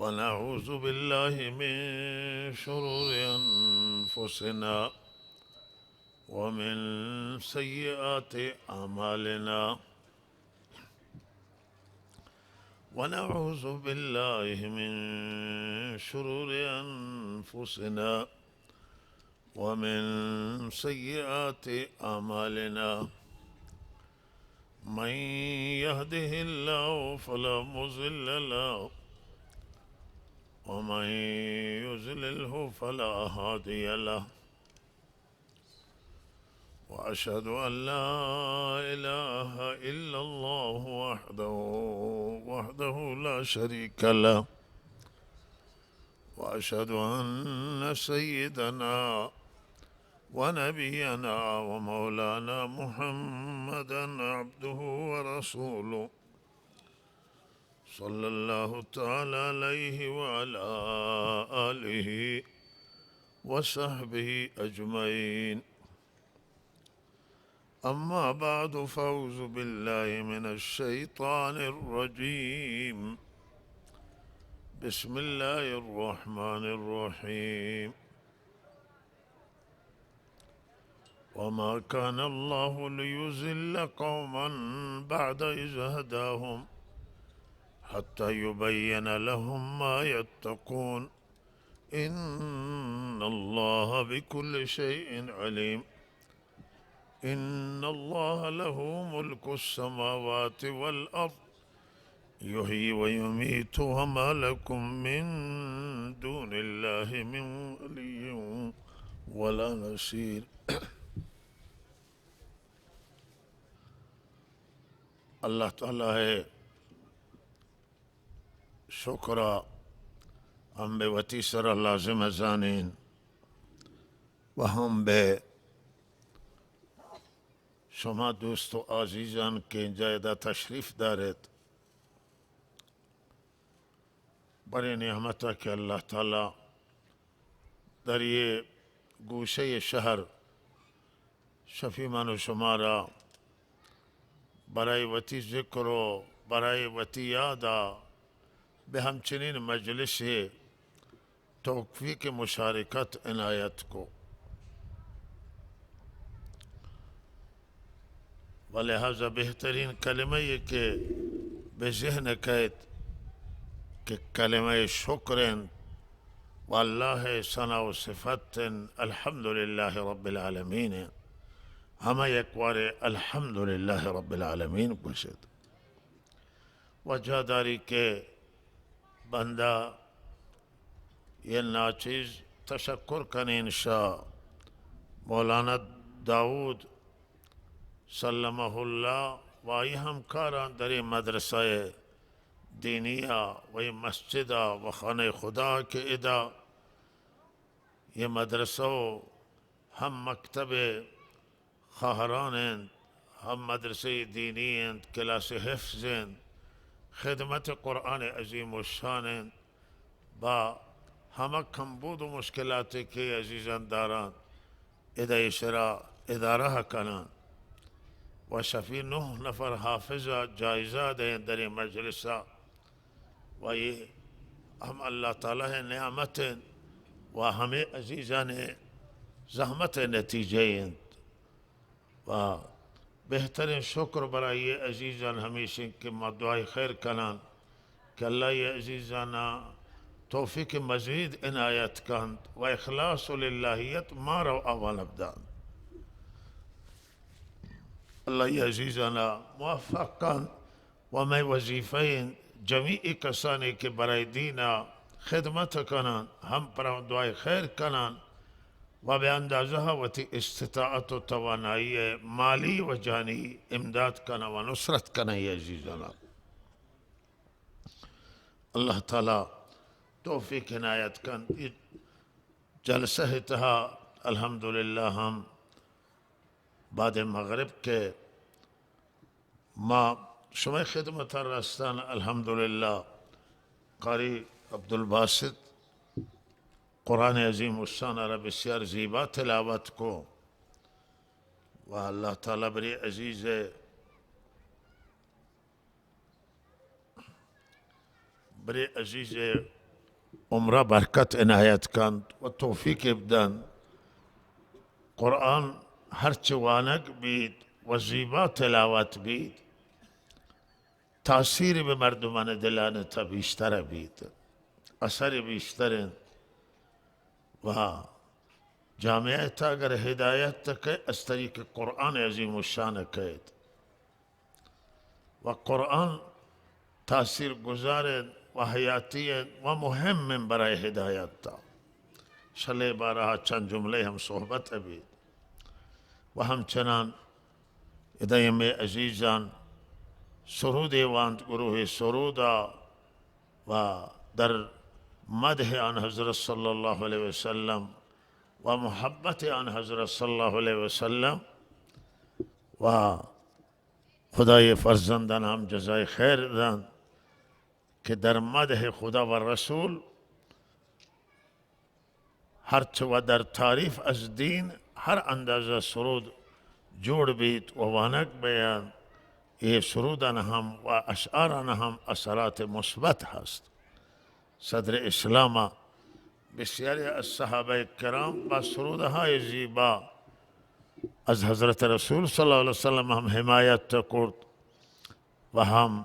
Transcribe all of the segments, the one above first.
ونعوذ بالله من شرور أنفسنا ومن سيئات أعمالنا. ونعوذ بالله من شرور أنفسنا ومن سيئات أعمالنا. من يهده الله فلا مضل له، ومن يضلله فلا هادي له. وأشهد أن لا إله إلا الله وحده، وحده لا شريك له. وأشهد أن سيدنا ونبينا ومولانا محمدا عبده ورسوله، صلى الله تعالى عليه وعلى آله وصحبه أجمعين. أما بعد، فأعوذ بالله من الشيطان الرجيم. بسم الله الرحمن الرحيم. وما كان الله ليضل قوما بعد إذ هداهم حتى يبين لهم ما يتقون، إن الله بكل شيء عليم. إن الله له ملك السماوات والأرض يحيي ويميت وما لكم من دون الله من ولي ولا نصير. اللہ تعالیٰ ءِ شکر ءَ ہم بہ وتی سر ءَ لازم زانین و ہم بہ شما دوست و عزیزان کہ اینجا ادا تشریف دارت، برے نعمت ءَ کہ اللہ تعالیٰ در یہ گوشہ شہر شفی من و شمارا برای وتی ذکر و برای وتی یادا بہ ہمچنین مجلسے توفیق مشارکت عنایت کو. و لہذا بہترین کلمہ یہ کہ بہ ذہن کئیت کہ کلمہ شکر انت و اللہ ثنا و صفت انت، الحمد للہ رب العالمین انت. ہمہ یک وارے الحمد للہ رب العالمین گوشت. وجہ داری کہ بندہ یہ ناچیز تشکر کنین شہ مولانا داؤد سلمہ اللہ و آئی ہمکاراں در اے مدرسہ دینیہ و اے مسجد و خانہ خدا کہ ادا یہ مدرسہ و ہم مکتب خواہران انت، ہم مدرسہ دینی انت، کلاس حفظ انت، خدمت قرآن عظیم الشان انت. با ہمہ کمبود و مشکلاتے کہ عزیزان داران، ادا ایشرا ادارہ کنان و شفی نہ نفر حافظ جائزہ دیں در مجلسا و یہ ہم اللہ تعالیٰ نعمت انت و ہمے عزیزان زحمت نتیجہ انت. و بہترین شکر برای یہ عزیزان ہمیش انت کہ ما دعای خیر کنان کہ اللہ یہ عزیزانا توفیق مزید عنایت کنت و اخلاص و للہیت مارا و آوانا بدانت. اللہ یہ عزیزانا موفق کنت و مئے وظیفہ انت جمیع کسانی کہ برای دینا خدمت کنان ہم پر دعای خیر کنان و بہ اندازہ وتی استطاعت و توانائی مالی و جانی امداد کنان و نصرت کنان. یہ عزیزانا اللہ تعالیٰ توفیق عنایت کنت. یہ جلسہ تہا الحمدللہ ہم بعد مغرب کہ ما شمئے خدمت رستان الحمدللہ قاری عبدالباسط قرآن عظیم الشان را بسیار زیبا تلاوت کو و اللہ تعالیٰ بری عزیز برے عزیز عمرا برکت عنایت کنت و توفیق بدنت۔ قرآن ہرچہ وانگ بیت و زیبا تلاوت بیت، تاثیر بہ مردمان دلان تہ بیشتر بیت، اثر بیشتر انت۔ و جامعہ تہ اگر ہدایت تہ کئے، از طریق قرآن عظیم الشان کئیت۔ و قرآن تاثیر گذار انت و حیاتی انت و مهم انت برای ہدایت تہ۔ شلے بارہا چند جملے ہم صحبت بیت۔ و ہمچنان ادا ہمے عزیزان سرودے وانت، گروہ سرودا و در مدح آن حضرت صلی اللہ علیہ وسلم و محبت آن حضرت صلی اللہ علیہ وسلم و خدای فرزندان ہم جزای خیر دنت کہ در مدح خدا و رسول ہرچ و در تعریف از دین ہر اندازہ سرود جوڑ بیت و وانگ بیانت، اے سرودان ہم و اشعاران ہم اثرات مثبت ہست۔ صدر اسلام بسیاری از صحابہ کرام با سرودہای زیبا از حضرت رسول صلی اللہ علیہ وسلم ہم حمایت کرت و ہم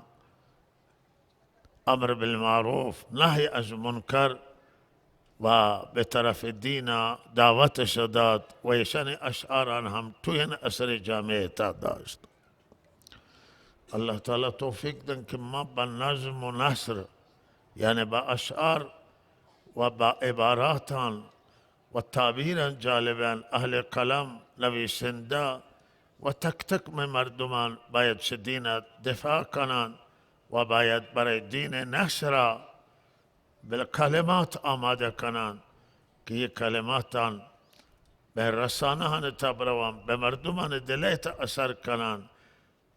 امر بالمعروف، نہی از منکر و بہ طرف دین دعوتش دات و ایشانی اشعاران ہم ٹوہین اثر جامعہ تہ داشت۔ اللہ تعالی توفیق دنت کہ ما بہ نظم و نثر، یعنی بہ اشعار و بہ عباراتان و تعبیران جالبان اہل قلم، نویسندہ و تک تک مئے مردمان باید چہ دین دفاع کنان و باید برای دین نشرا بل کلمات آمادہ کنان کہ یہ کلماتان بہ رسانہان تہ بروان، بہ مردمان دل تہ اثر کنان،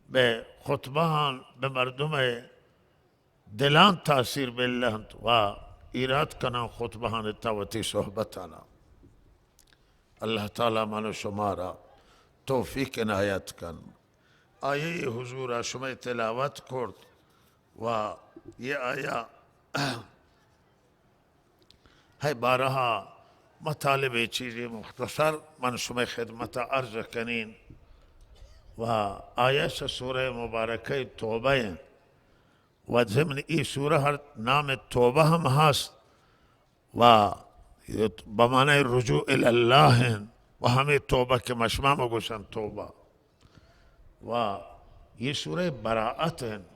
بہ خطبہان، بہ مردم دلان تاثیر بلہنت و ایراد کنان خطبہان تہ وتی صحبتانا۔ اللہ تعالی من و شمارا توفیق عنایت کن۔ آیہ حضورا شمئے تلاوت کرت و یہ آیا ہے بارہا مطالب چیزی مختصر من شمئے خدمت عرض کنین و آیا چہ سورہ مبارکہ توبہ انت و ضمن ای سورہ ہر نام توبہ ہم ہست و بمعنی رجوع الی اللہ انت و ہمے توبہ کہ مشما مگوشن توبہ۔ و یہ سورہ براءت انت،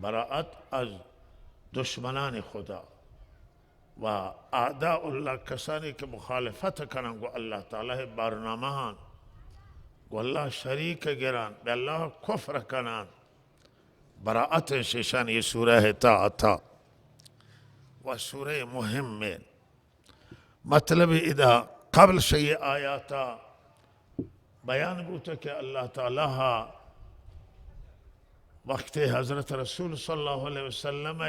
براءت از دشمنان خدا و اعداء اللہ، کسانی کہ مخالفت کنن گو اللہ تعالی برنامہ آن، گو اللہ شریک گران، بہ اللہ کفر کنن، براءت انت شیشان یہ سورہ تہ عطا و سورہ مہمہ۔ مطلب ادا قبل شہ یہ آیاتا بیان بوت کہ اللہ تعالی ہا وقت حضرت رسول صلی اللہ علیہ وسلم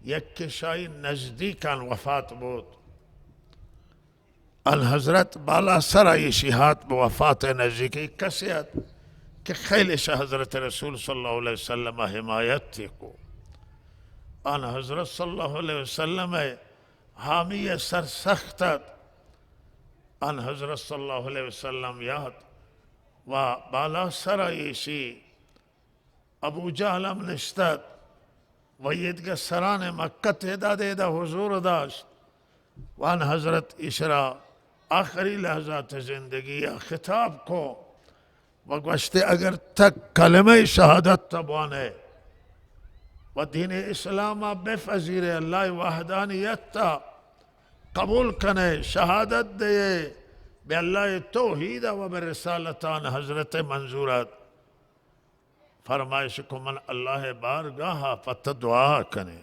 یک شاہی نزدیکان وفات بوت۔ ان حضرت بالا سر ایشی ہات بہ وفات نزدیکی کسی ات کہ خیلی شہ حضرت رسول صلی اللہ علیہ وسلم حمایت کو۔ ان حضرت صلی اللہ علیہ وسلم حامی سر سخت ات۔ ان حضرت صلی اللہ علیہ وسلم یات و بالا سر ایشی ابو جہل ہم نشتت و ایدگہ سران مکہ تعداد ایدا حضور داشت۔ وان حضرت اشرا آخری لحظات زندگی خطاب کو و گوشتے، اگر تک کلمہ شہادت تبوانے و دین اسلام بفذیرے، اللہ وحدانیت تا قبول کنے، شہادت دے بہ اللہ توحید و بہ رسالتان حضرت منظورت، فرمائش کو من اللہ بارگاہ پت دعا کنے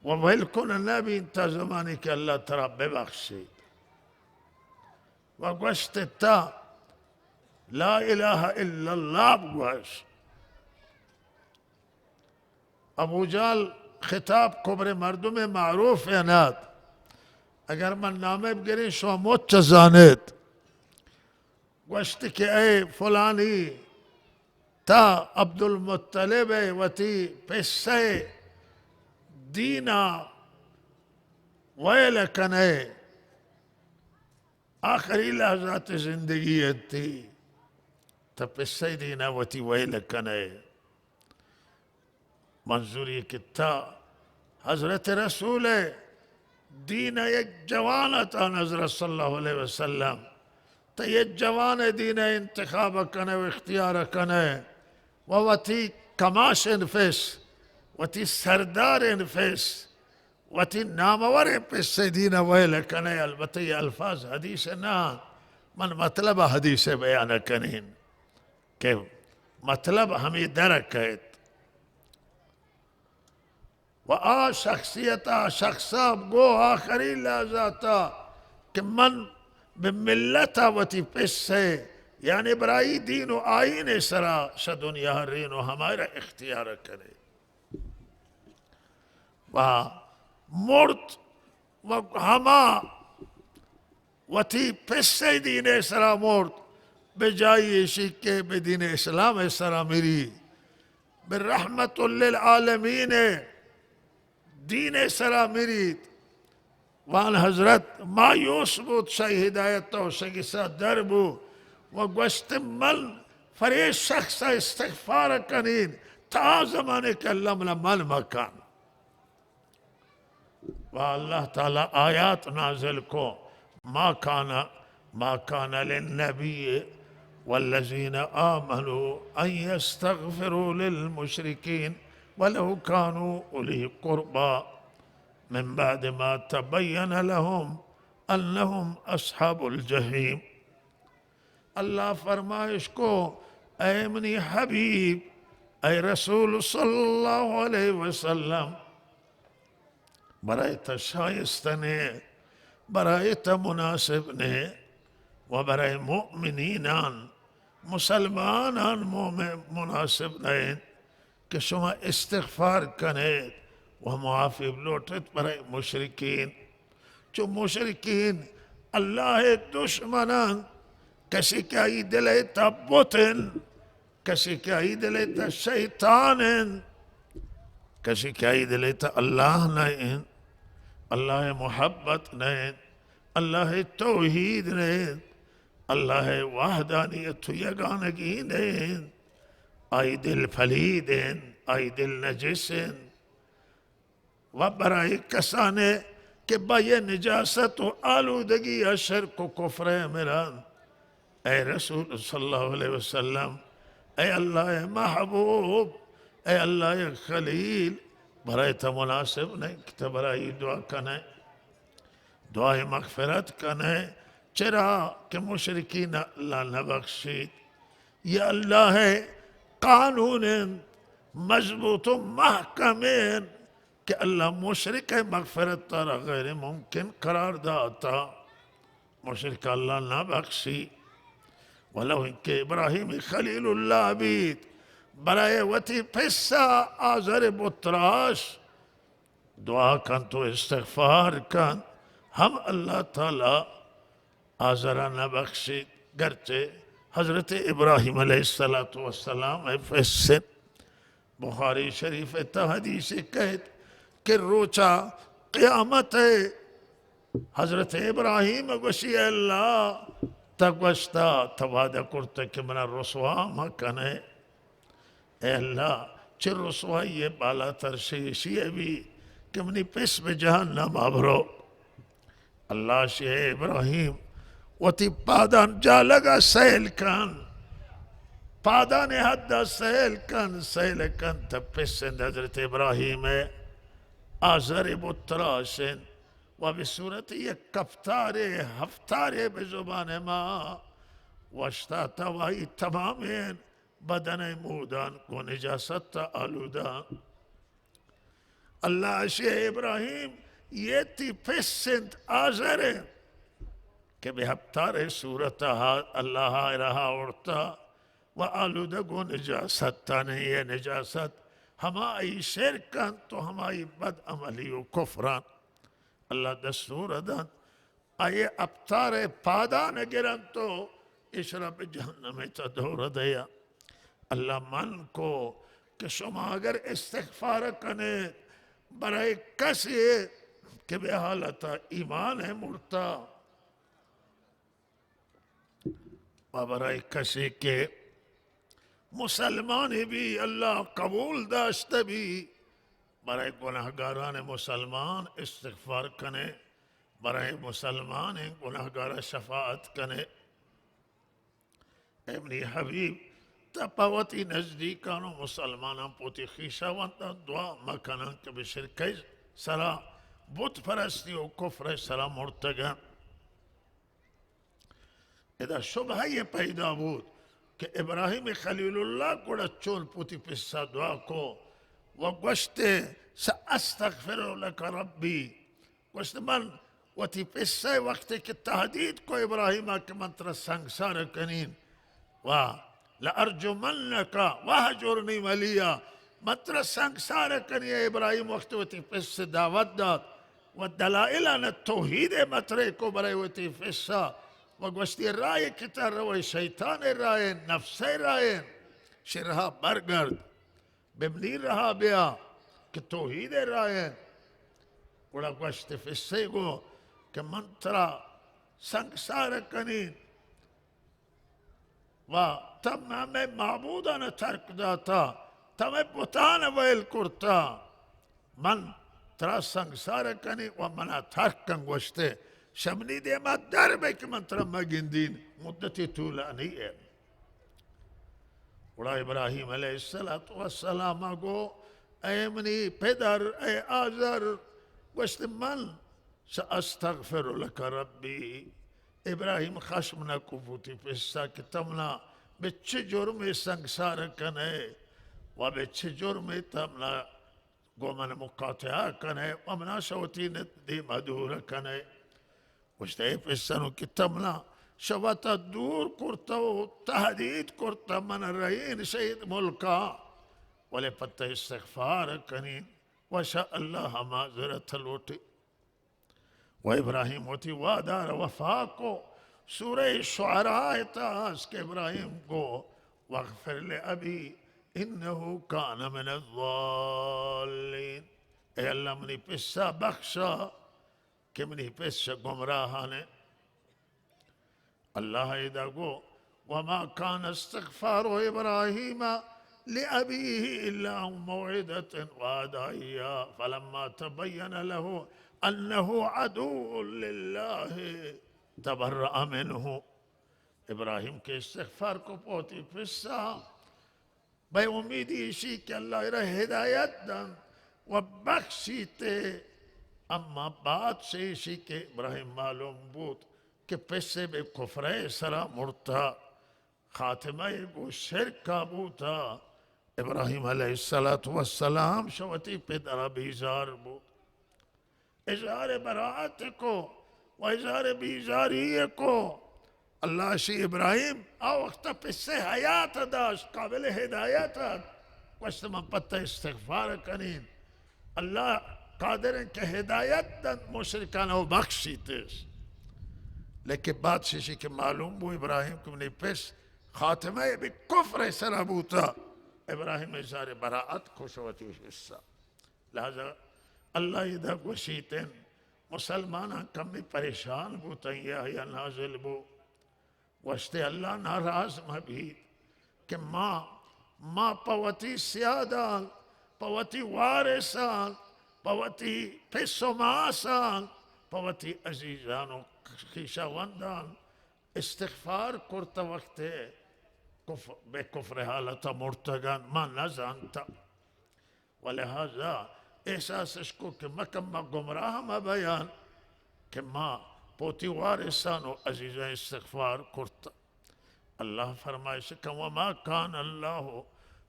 و ویل کن نبی تا زمانی کہ اللہ ترا ببخشیت و گوشت تا لا الہ الا اللہ بگوش۔ ابو جہل خطاب کو برے مردم معروف انت، اگر من نامے بگریں شما مچ زانت۔ گوشت کہ اے فلانی، تا عبدالمطلب ء وتی پسہ ء دین ء ویل کنئے، آخری لحظات زندگی انتی، تا پسے دینا وتی ویل کنئے۔ منظوری کہ تا حضرت رسول دین یک جوان تا نظر صلی اللہ علیہ وسلم، تا یک جوان دین انتخاب کنئے و اختیار کنئے و وتی کماشیں پس، وتی سرداریں پس، وتی ناموریں پسے دین ویل کنئے۔ البتہ یہ الفاظ حدیث نہ، من مطلب حدیث بیان کنین کہ مطلب ہمیں در کئیت۔ و آ شخصیت، آ شخصا گو آخری لحظاتا کہ من بہ ملتا وتی پسے، یعنی برائی دین و آئین سرا شہ دنیا رین و ہمارا اختیار کنئے۔ و مرت و ہما وتی پسے دین سرا مرت، بہ جائی ایشی کہ بہ دین اسلام سرا مری، بہ رحمت للعالمین دین سرا مریت۔ وان حضرت مایوس بوت، شہ ہدایت و شہ گسا در بو و گوشت، من فرے شخص استغفار کنین تا زمانے کہ اللہ منا من مکن۔ و اللہ تعالی آیات نازل کو، ما کان، ما کان للنبی والذین آمنوا ان یستغفروا للمشرکین ولو کانوا اولی قربی من بعد ما تبین لهم انهم اصحاب الجحیم۔ اللہ فرمائش کو، اے منی حبیب، اے رسول صلی اللہ علیہ وسلم، برای تا شایستہ نے، برای تا مناسب نے و برای مؤمنینان، مسلمانان مومن مناسب نے کہ شما استغفار کنیت و معافی بلوٹیت برای مشرکین۔ چو مشرکین اللہ دشمنان، کسی کہ آئی دل تا بت انت، کسی کہ آئی دل تا شیطان انت، کسی کہ آئی دل تا اللہ نہ انت، اللہ محبت نہ انت، اللہ توحید نہ انت، اللہ وحدانیت و یگانگی نہ انت، آئی دل پلید انت، آئی دل نجس انت۔ و برای کسانے کہ با یہ نجاست و آلودگی یا شرک و کفر مران، اے رسول صلی اللہ علیہ وسلم، اے اللہ محبوب، اے اللہ خلیل، برای تا مناسب نہیں کہ تا برای دعا کنے، دعای مغفرت کنے، چرا کہ مشرکین اللہ نبخشیت۔ یہ اللہ قانون انت، مضبوط و محکم انت کہ اللہ مشرک مغفرت تارا غیر ممکن قرار داتا۔ مشرک اللہ نہ بخشی۔ ولو کہ ابراہیم خلیل اللہ بیت، برای وتی پسا آزر بتراش دعا کنت و استغفار کنت، ہم اللہ تعالی آزرا نہ بخشیت، گرچہ حضرت ابراہیم علیہ الصلوۃ والسلام ء پس انت۔ بخاری شریف ء تہ حدیث کہت کہ روچا قیامت ء حضرت ابراہیم گوشی، اے اللہ، تہ گوشتا، تہ وعدہ کرتہ کہ منا رسوا مکنے۔ اے اللہ، چہ رسوائی بالاتر شہ ایشی بی کہ منی پس بہ جہنم ء برو۔ اللہ شی، اے ابراہیم، وتی پادان جالگ ء سیل کن، پادان حد ء سیل کن، سیل کن، تہ پس انت حضرت ابراہیم ء آزر بت تراش انت و بہ صورت یک کپتارے، ہفتارے بہ زبان ما وشتا توائی تمامیں بدن ء مودان گوں نجاست ء آلودہ۔ اللہ اشی، اے ابراہیم، یہ تی پس انت، آزر انت کہ بہ ہپتار صورت ء اللہ ء رہا اڑتا و آلودہ گوں نجاست ء نہیں، یہ نجاست ہمائی شرک انت و ہمائی بد عملی و کفران۔ اللہ دستور دنت، آئی ء اپتار ء پادان ء گرنت و ایشرا بہ جہنم ء تہ دور دیا۔ اللہ من کو کہ شما اگر استغفار کنیت برای کسی کہ بے حالتا ایمان ءَ مرتا۔ و برای کسی کہ مسلمانی بی، اللہ قبول داشتہ بی، برای گناہگاران مسلمان استغفار کنے، برای مسلمان گناہگار شفاعت کنے۔ اے منی حبیب، تا پہ وتی نزدیکان و مسلمانان پہ وتی خیشاوندان دعا مکنن کہ بشر کئی سرا بت پرستی و کفر سرا مرتگن۔ ادا شبہہ یہ پیدا بود کہ ابراہیم خلیل اللہ گڑا چون پہ وتی پسا دعا کو و گوشتے، سأستغفر لک ربی، گوشت، من وتی پسہ وقتے کہ تہدید کو ابراہیم ءَ کہ من ترا سنگسار کنین و لأرجمنک واہجرنی ملیا، من ترا سنگسار کنی، اے ابراہیم وقت وتی پس دعوت دات و دلائل آن توحید مطرح کو برای وتی پسا و گوشتی، راہ کہ ترا روئے شیطان راہ، نفس راہ، شرہا برگرد۔ بہ منی رہا بیا کہ توحید ءِ راہ ءَ۔ گڑا گوشت پسے گو کہ من ترا سنگسار کنین و تم ہمے معبودان ترک داتا، تمے بتان ویل کرتا، من ترا سنگسار کنی و منا ترک کن۔ گوشتے، شہ منی دیما در بے کہ من ترا مگندین، مدتی طولانی ہے۔ گڑا ابراہیم علیہ الصلوۃ والسلام گو، اے منی پدر، اے آزر، گوشت، من سأستغفر لک ربی۔ ابراہیم خشم نہ کو پہ وتی پسا کہ تمنا بہ چہ جرمے سنگسار کنے و بہ چہ جرمے تمنا گو من مقاطعہ کنے و منا شہ وتی دیما دور کنے۔ گوشت، اے پسنو کہ تمنا شہ وتا دور کرتہ و تہدید کرتہ من رہین شہ اے ملکا، ولے پہ تہ استغفار کنین و شہ اللہ معذرت لوٹی۔ و ابراہیم وتی وعدہ را وفا کو۔ سورہ شعراء ءِ تہا است کہ ابراہیم گو، واغفر لأبی انہ کان من الضالین، اے اللہ منی پسا بخشا کہ منی پس شہ گمراہانے۔ اللہ ادا گو، وما کان استغفار ابراہیم لأبیہ الا عن موعدۃ وعدہا ایاہ فلما تبین لہ انہ عدو للہ تبرأ منہ۔ ابراہیم کہ استغفار کو پہ وتی پسا، بہ امیدی ایشی کہ اللہ ءَ را ہدایت دنت و بخشیت، اما بعد چہ ایشی کہ ابراہیم معلوم بوت کہ پسے بہ کفرے سرا مرتا، خاتمہ گو شرکا بوتا، ابراہیم علیہ الصلوۃ والسلام شہ وتی پدرا بیزار بوت۔ اظہار براءت کو و اظہار بیزاری کو۔ اللہ شی ابراہیم آ وقت پسے حیات داشت، قابل ہدایت ات۔ گوشت، من پہ تہ استغفار کنین۔ اللہ قادر انت کہ ہدایت دنت مشرکان و بخشیتش۔ لیکن بعد ششی کہ معلوم بو ابراہیم کہ منی پس خاتمہ بہ کفر سرا بوتا، ابراہیم اظہار براءت کو شہ وتی حصہ۔ لہذا اللہ ادا گوشیت انت، مسلماناں کمی پریشان بوتن، یہ آیہ نازل بو، گوشتے اللہ ناراض مہ بیت کہ ما، ما پہ وتی سیادان، پہ وتی وارثان، پہ وتی پس و ماسان، پہ وتی عزیزان و خیشاوندان استغفار کرتہ وقتے کف-، بہ کفر حالت مرتگان، ما نزانتہ۔ و لہذا احساسش کو کہ مکن ما گمراہ مہ بیان کہ ما پہ وتی وارثان و عزیزان استغفار کرتہ۔ اللہ فرمائش کن، وما کان اللہ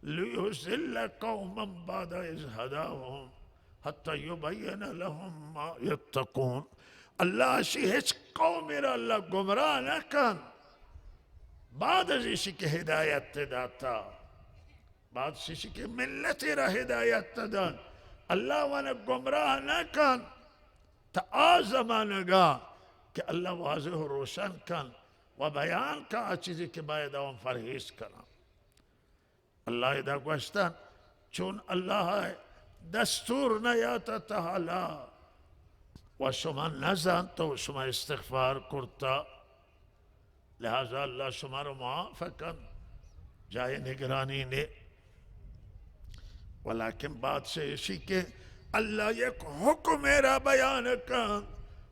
لیضل قوما بعد اذ ہداهم حتی یبین لهم ما یتقون۔ اللہ شی ہچ قومے را اللہ گمراہ نہ کن بعد از ایشی کہ ہدایت داتا۔ بعد ششی کہ ملتے را ہدایت دن، اللہ وانہ گمراہ نہ کن، تا آ زمانگا کہ اللہ واضح و روشن کن و بیان کن آ چیزی کہ باید آوان پرہیز کنن۔ اللہ ادا گوشتن، چون اللہ دستور نیات تعالی و شما نزانت و شما استغفار کرتا، لہذا اللہ شما رو معاف کن، جائے نگرانی نے۔ ولیکن بادشاہ ایشی کہ اللہ یک حکم را بیان کن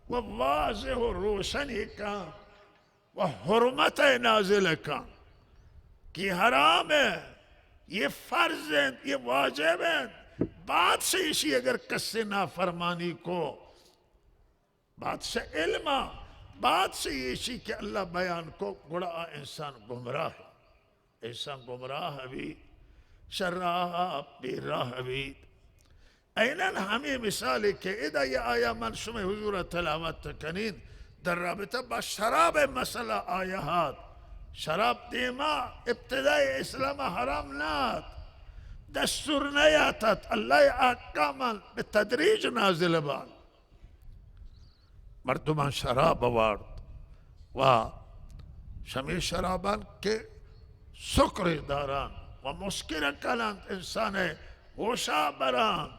و واضح و روشنی کن و حرمت نازل کن کہ حرام ہے، یہ فرض ہیں، یہ واجب ہیں۔ بادشاہ ایشی اگر کس نافرمانی کو، بادشاہ علم ء، بادشاہ ایشی کہ اللہ بیان کو، گڑا آ انسان گمراہ، انسان گمراہ بی، شراب بی راہ بی۔ اینن ہمیں مثال کہ ادا یہ آیا من شمع حضور تلاوت کنین، در رابطہ با شراب مسئلہ آیا ہات۔ شراب دیما ابتدای اسلام حرام نہ ات، دستور نہ یاتت، اللہ احکامان بہ تدریج نازل بان۔ مردمان شراب وارت و شمی شرابان کہ سکر داران و مسکر کنند، انسان ہوشا بران،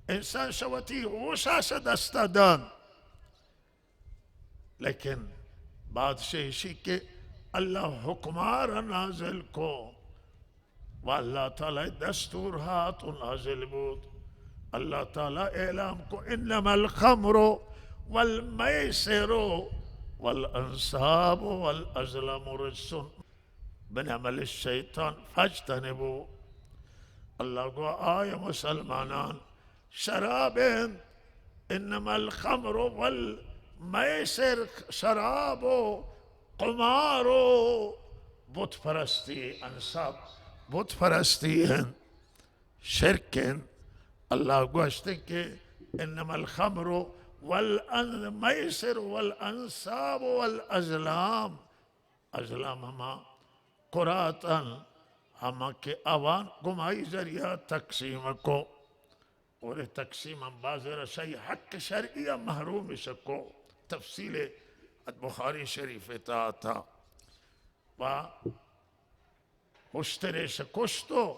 انسان شوتی ہوشا سے دستا دان۔ لیکن بادشاہ ایشی کہ اللہ حکمار نازل کو، و اللہ تعالی دستور ہات و نازل بود۔ اللہ تعالی اعلام کو، انما الخمر والمیسر والانصاب والازلام رجس من عمل الشیطان فاجتنبوه۔ اللہ گو، آئے مسلمانان، شراب انت، انما الخمر والمیسر، شراب و قمار و بت پرستی، انصاب، بت پرستی انت، شرک انت۔ اللہ گوشت کہ انما الخمر والمیسر والانصاب والازلام، ازلام ہما قراتن، ہما کہ آوان گمائی ذریعہ تقسیم کو۔ اور اے تقسیم ہم بازیں را شہ حق شرعی ء محروم شکو۔ تفصیل ات بخاری شریف ء تہا تا۔ و اشترے شکشت و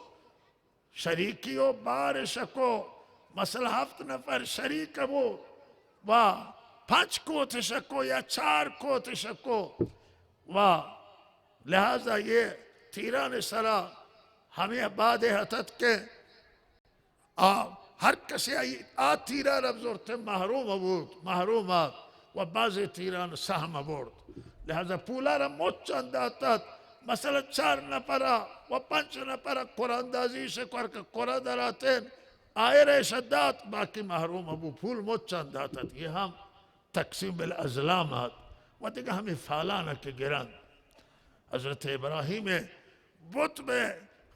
شریکی و بار شکو۔ مثلا ہفت نفر شریک بو و پنچ کوت شکو یا چار کوت شکو و لہذا یہ تیران سرا ہمیں بادے ہتت کہ آ، ہر کسے آئی آ تیرا را بزرتے محروم بود، محروم آت و بعضے تیران سہم برد۔ لہذا پولا را مچان داتت، مثلا چار نفرا و پنچ نفرا قرآن دازی شکور کہ قرآن دراتین، آئے ریش دات، باقی محروم بو، پول مچان داتت۔ یہ ہم تقسیم بالازلام ات و دگہ ہمیں فالان کہ گرند۔ حضرت ابراہیم بت بہ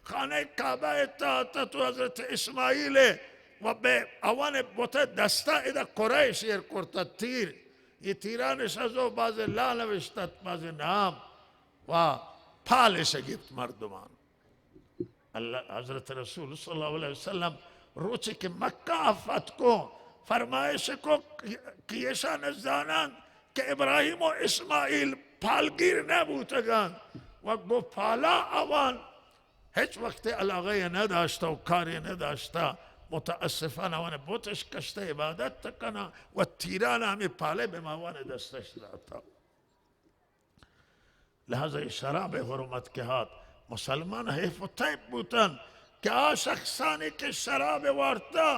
خانہ کعبہ ء تحت تو حضرت اسماعیل و بہ اوان بت دستا ادا قریش ایر کرتا تیر۔ یہ تیران شزو باز لا نوشتت، باز نام و پالش گپت مردمان۔ اللہ، حضرت رسول صلی اللہ علیہ وسلم روچے کہ مکہ ء فتح کو، فرمائش کو کہ ایشان زانان کہ ابراہیم و اسماعیل پالگیر نہ بوتگان و گو پالا اوان ہچ وقت علاقہ نہ داشتہ و کاری نہ داشتہ۔ متاسفانہ اوان بتش کشتہ عبادت کنا و تیران ہمیں پالے بہ ماوان دستش داتا۔ لہذا اے شراب حرمت کہ ہات، مسلمان حیف و تیب بوتن کہ آ شخصانی کہ شراب وارتا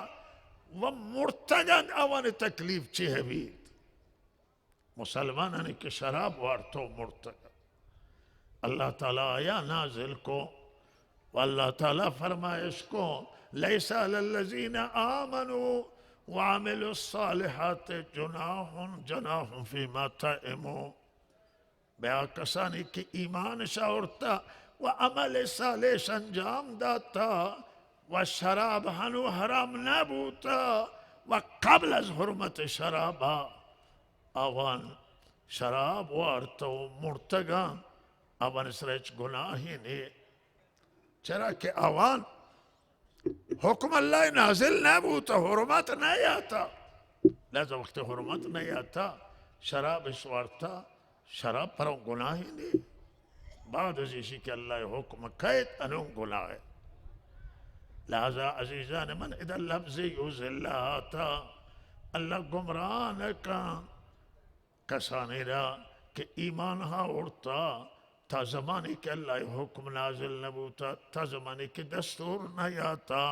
و مرتگند، آوانی تکلیف چی بیت؟ مسلمانانی کہ شراب وارتو مرتگند، اللہ تعالی آیا نازل کو و اللہ تعالی فرمائش کو، لیس علی الذین آمنوا وعملوا الصالحات جناح، جناح فیما طعموا۔ بیا کسانی کہ ایمان شاورتا و عمل صالح انجام داتا و شراب ہنو حرام نہ بوتا و قبل از حرمت شرابا آوان شراب وارتا و مرتگان، آوان سر ہچ گناہی نے۔ چرا کہ آوان حکم اللہ نازل نہ بوتا، حرمت نہ یاتا۔ لہذا وقت حرمت نہ یاتا، شراب اش وارتا، شراب پر گناہی نے۔ بعد از ایشی کہ اللہ حکم کیت، انون گناہ ہے۔ لہذا عزیزان من، ادا لفظ یوز اللہ آتا، اللہ گمراہ نہ کن کسانی را کہ ایمان ہا اڑتا، تا زمانی کہ اللہ حکم نازل نہ بوتا، تا زمانی کہ دستور نہ یاتا۔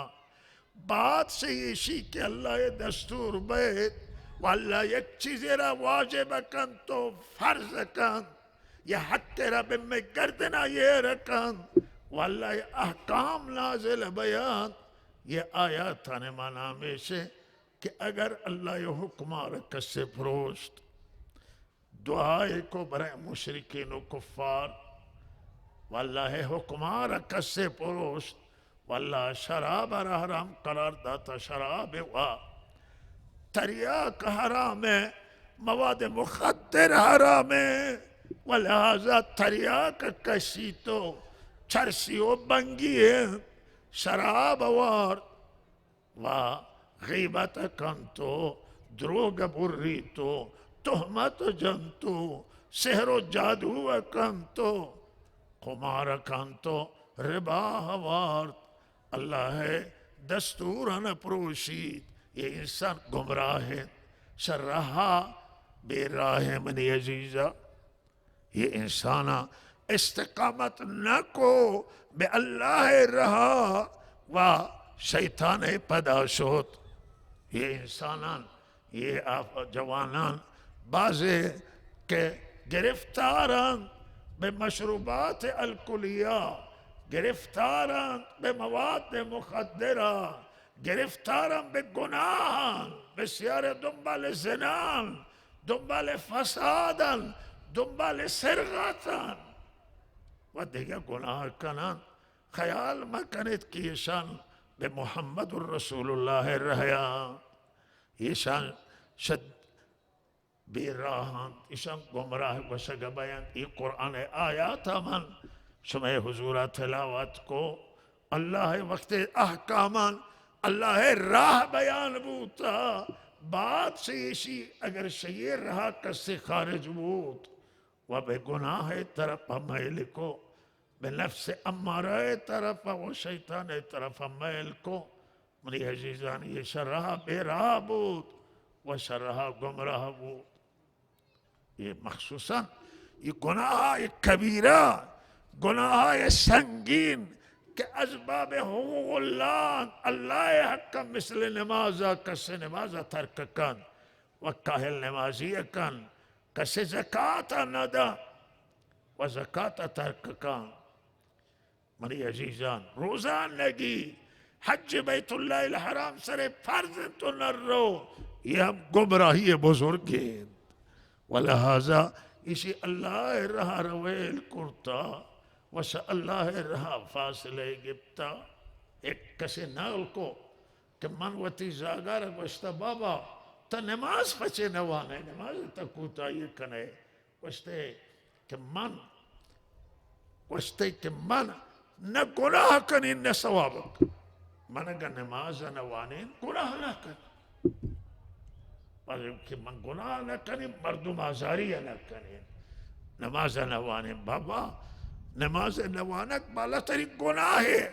بعد سے ایشی کہ اللہ دستور بیت و اللہ یک چیزے را واجب کن تو فرض کن، یہ حق را بہ مئے گردنا یہ رکن و اللہ احکام نازل بیان، یہ آیاتان مانا ہمیشہ کہ اگر اللہ حکمار کسے پروشت، دعائے کو برای مشرکین و کفار، و اللہ حکمار کسے پروشت، و اللہ شراب را حرام قرار داتا، شراب و تریاک حرام ہے، مواد مخدر حرام ہے، و لہذا تریاک کشی تو چرسی و بنگی ہے، شراب وار و غیبت کنتو، دروگ بریتو، تہمت جنتو، سحر و جادو کنتو، قمار کنتو، ربا وارت، اللہ دستوران پروشیت۔ یہ انسان گمراہ انت، شر رہا بے راہ، منی عزیزا۔ یہ انساناں استقامت نہ کو بہ اللہ رہا و شیطان پدا شوت۔ یہ انسانان، یہ آف-، جوانان بازے کہ گرفتاران بہ مشروبات الکلیہ، گرفتاران بہ مواد مخدرہ، گرفتارن بہ گناہان، بسیار دنبال زنان، دنبال فسادن، دنبال سرقتن و دگہ گناہ کنن۔ خیال مکنیت کہ ایشان بہ محمد رسول اللہ رہیان، ایشان شد بے راہ انت، ایشان گمراہ گوشگ بینت۔ اے قرآن آیات من شمئے حضورا تلاوت کو۔ اللہ وقت احکامان، اللہ راہ بیان بوتا، بعد سے ایشی اگر شیئے راہ کسے خارج بوت و بہ گناہ طرف میل کو، بہ نفس امارہ طرف و شیطان طرف میل کو، منی عزیزان، یہ شر راہ بے راہ بوت و شر راہ گمراہ بوت۔ یہ مخصوصاً یہ گناہ کبیرہ، گناہ سنگین کہ اسباب حقوق اللہ، اللہ حق مثل نماز، کس نماز ترک کن و کاہل نمازی کن، کس زکات نہ دا و زکات ترک کن۔ منی عزیزان، روزہ نگی، حج بیت اللہ الحرام سر فرض انت و نہ رو، یہ ہم گمراہی بزرگ انت۔ و لہذا ایشی اللہ راہ رویل کرتا و شہ اللہ راہ فاصلہ گپتا۔ ایک کسے نقل کو کہ من وتی زاگار گوشتا، بابا، تا نماز پچے نوانے، نماز تا کوتاہی کنے؟ گوشتے کہ من، گوشتے کہ من نہ گناہ کنین نہ ثواب کنین۔ من اگہ نماز نہ وانین، گناہ نہ کنین۔ بلکہ من گناہ نہ کنین، مردم آزاری نہ کنین۔ نماز نہ وانین۔ بابا، نماز نہ وانگ بالاترین گناہ ہے۔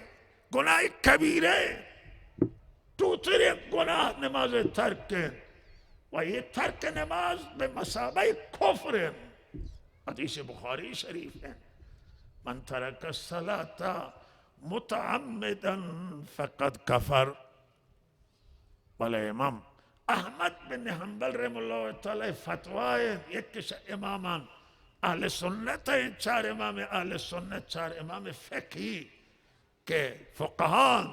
گناہ کبیرہ ہے۔ ٹوتریں گناہ نماز ترک انت و یہ ترک نماز بہ مثابہ کفر انت۔ حدیث بخاری شریف انت، من ترک الصلاة متعمدا فقد کفر۔ بلے امام احمد بن حنبل رحمہ اللہ تعالی فتوی انت، یکش امامان اہل سنت انت، چار امام اہل سنت، چار امام فقہی کہ فقہان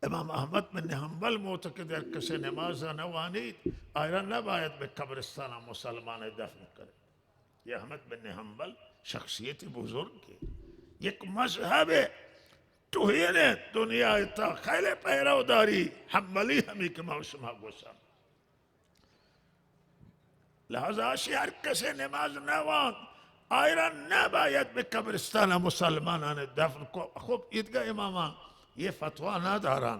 امام احمد بن حنبل معتقد، ہر کسے نماز نہ وانیت، آئرا نباید بہ قبرستان مسلمان دفن کرے۔ یہ احمد بن حنبل شخصیت بزرگ ہے، یک مذہب ہے، توہین ہے دنیا تا، خیلی پیروداری حنبلی ہمی کہ ما شما گوشان۔ لہذا اشی ہر کسے نماز نہ وانت، آئرا نباید بہ قبرستان مسلمانان دفن کو۔ خب، ایدگہ امامان یہ فتوی نہ داران،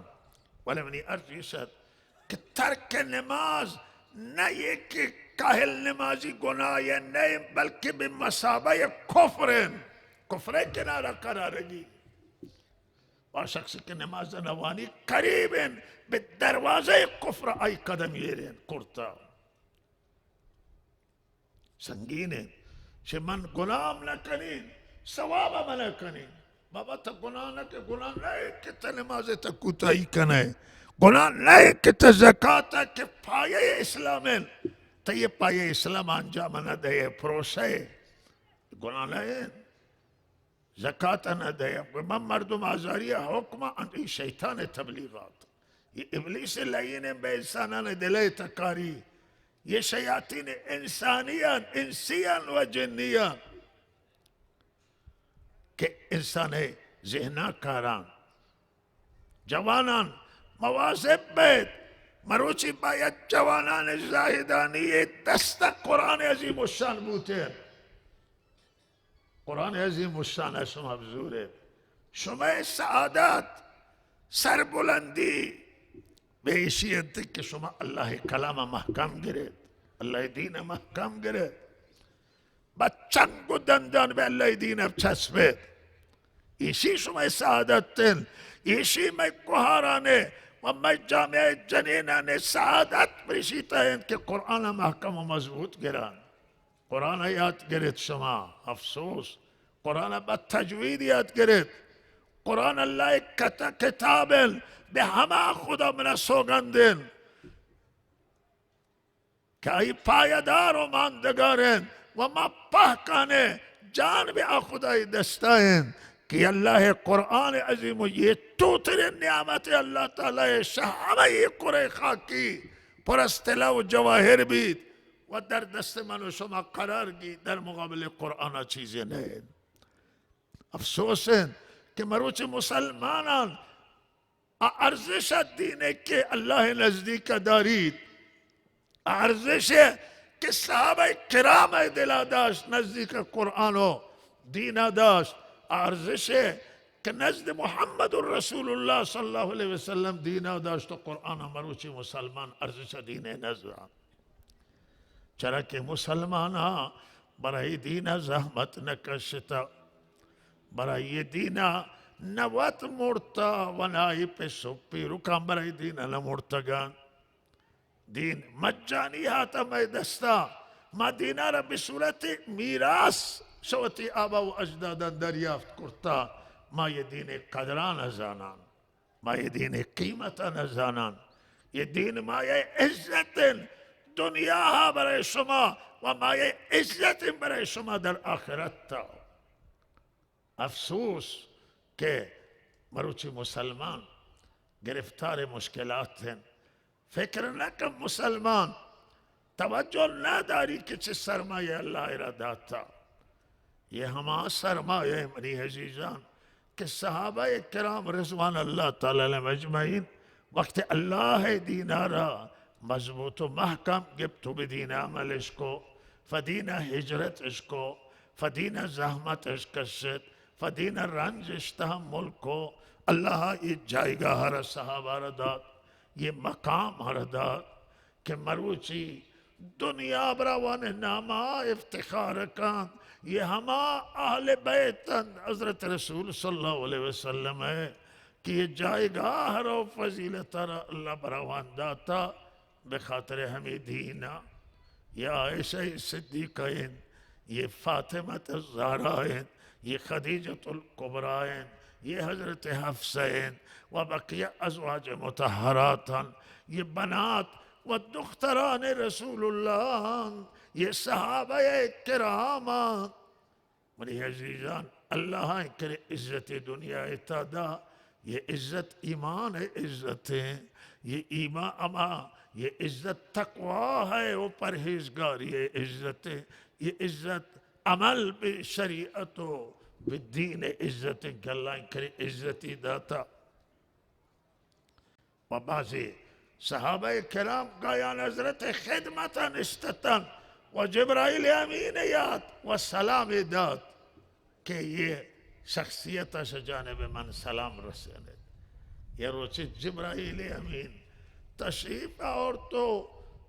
ولی منی عرض ایش ات کہ ترک نماز نہ یہ کہ کاہل نمازی گناہ نہ، بلکہ بہ مثابہ کفر انت، کفر کنارہ قرارگی۔ آ شخص کہ نماز نوانی قریب انت، بہ دروازہ کفر آئی قدم ایر انت کرتا۔ سنگین انت۔ چہ من گناہ نہ کنین، ثواب من کنین۔ بابا، تو گناہ نہ کہ، گناہ نہ کہ تو نماز تو کوتاہی کنے، گناہ نہ کہ تو زکات کہ پایہ اسلام انت، تو یہ پایہ اسلام انجام نہ دے، پروشے۔ گناہ نہ انت۔ زکات نہ دے، من مردم آزاری حکم انت، یہ شیطان تبلیغات، یہ ابلیس لعین بہ انسانان دل تکاری، یہ شیاطین انسانیان، انسیان و جنیان کہ انسان ذہنا کاران۔ جوانان مواظب بیت، مروچی باید جوانان زاہدانی دست قرآن عظیم الشان بوتین۔ قرآن عظیم الشان ء شما بزورت۔ شمئے سعادت، سربلندی بہ ایشی انت کہ شما اللہ کلام ء محکم گرت، اللہ دین ء محکم گرت۔ بہ چنگ و دندان بہ اللہ دین ء چسبت۔ ایشی شمئے سعادت انت۔ ایشی مئے گہاران ء و مئے جامعہ جنینان ء سعادت پریشی تہ انت کہ قرآن ء محکم و مضبوط گران۔ قرآن ء یات گرت شما، افسوس۔ قرآن ء بہ تجوید یات گرت۔ قرآن اللہ ء کت-، کتاب انت، بہ ہما خدا منا سوگند انت کہ آئی پایدار و ماندگار انت و ما پہکانے جان بہ آ خدای دستا انت کہ اللہ قرآن عظیم و یہ توترین نعمت اللہ تعالی شہ ہمہ یہ کرے خاکی پر از طلا و جواہر بیت۔ و در دست من و شما قرار گی، در مقابل قرآن چیزی نہ انت۔ افسوس انت کہ مروچی مسلمانان آ ارزش دین کہ اللہ نزدیک داریت، آ ارزش کہ صحابہ کرام دلا داشت نزدیک قرآن و دینا داشت، آ ارزش کہ نزد محمد رسول اللہ صلی اللہ علیہ وسلم دینا داشت و قرآن مروچی مسلمان ارزش دین نزدان۔ چرا کہ مسلماناں برای دین ء زحمت نہ کشتہ، برای دین ء نہ وت مرتہ و نہ آئی پس و پیرکاں برای دین ء نہ مرتگاں۔ دین مجانی ہاتہ مئے دستا، ما دین ء را بہ صورت میراث شہ وتی آبا و اجداداں دریافت کرتہ، ما یہ دین ء قدراں نہ زانان۔ ما یہ دین قیمت نہ زانان۔ یہ دین مایہ عزت انت دنیا ہا برای شما و مایہ عزت انت برای شما در آخرت تا۔ افسوس کہ مروچی مسلمان گرفتار مشکلات انت۔ فکر نہ کن مسلمان توجہ نہ داری کہ چہ سرمایہ اللہ ء را داتا۔ یہ ہما سرمایہ منی عزیزان کہ صحابہ کرام رضوان اللہ تعالی علیہم اجمعین وقت اللہ ء دین ء را مضبوط و محکم گپت و بہ دین عمل اش کو، فدین ہجرت اش کو، فدین زحمت اش کشت، فدین رنج اش تحمل کو، اللہ یہ جایگاہ را صحابہ را دات، یہ مقام را دات۔ کہ مروچی دنیا براوان ناما افتخار کنت، یہ ہما اہل بیت انت حضرت رسول صلی اللہ علیہ وسلم ہے کہ یہ جایگاہ رو فضیلت را اللہ براوان داتا بخاطر ہمیں دینا۔ یہ عائشہ صدیقہ انت، یہ فاطمہ الزہرا انت، یہ خدیجۃ الکبریٰ انت، یہ حضرت حفصہ انت و بقیہ ازواج مطہرات انت، یہ بنات و دختران رسول اللہ انت، یہ صحابہ کرام انت۔ منی عزیزان، اللہ انکر عزت دنیا ء تا دا، یہ عزت ایمان ء عزت ہیں، یہ ایمان اما، یہ عزت تقوی ہے و پرہیزگاری ء عزت ہیں، یہ عزت عمل بہ شریعت و بہ دین ء عزت ہیں کہ اللہ انکر عزتی داتا۔ و بعضی صحابہ کرام گایان حضرت خدمت نشتتن و جبرائیل امین یاد و سلام داد کہ یہ شخصیت اش جانب من سلام رسینت۔ یہ روچی جبرائیل امین تشریف آورت و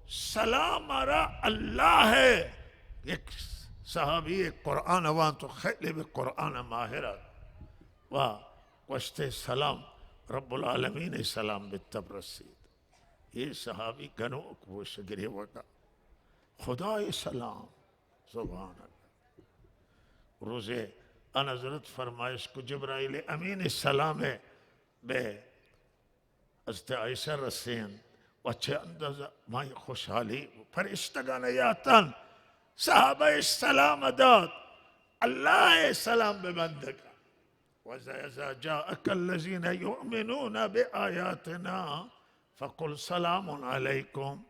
سلام را اللہ ہے۔ یک صحابی قرآن وان تو خیلی بہ قرآن ماہر ات و گوشتے سلام رب العالمین سلام بہ تب رسید۔ یہ صحابی گنوک بوش گریوگا، خدائے سلام، سبحان اللہ۔ روزے ان حضرت فرمائش کو جبرائیل امین سلام بہ حضرت عائشہ رسین و چہ اندازہ مائی خوشحالی فرشتگان یاتن، صحابہ سلام دات، اللہ سلام بہ بندگان۔ وإذا، إذا جاءك الذين يؤمنون بآياتنا فقل سلام عليكم۔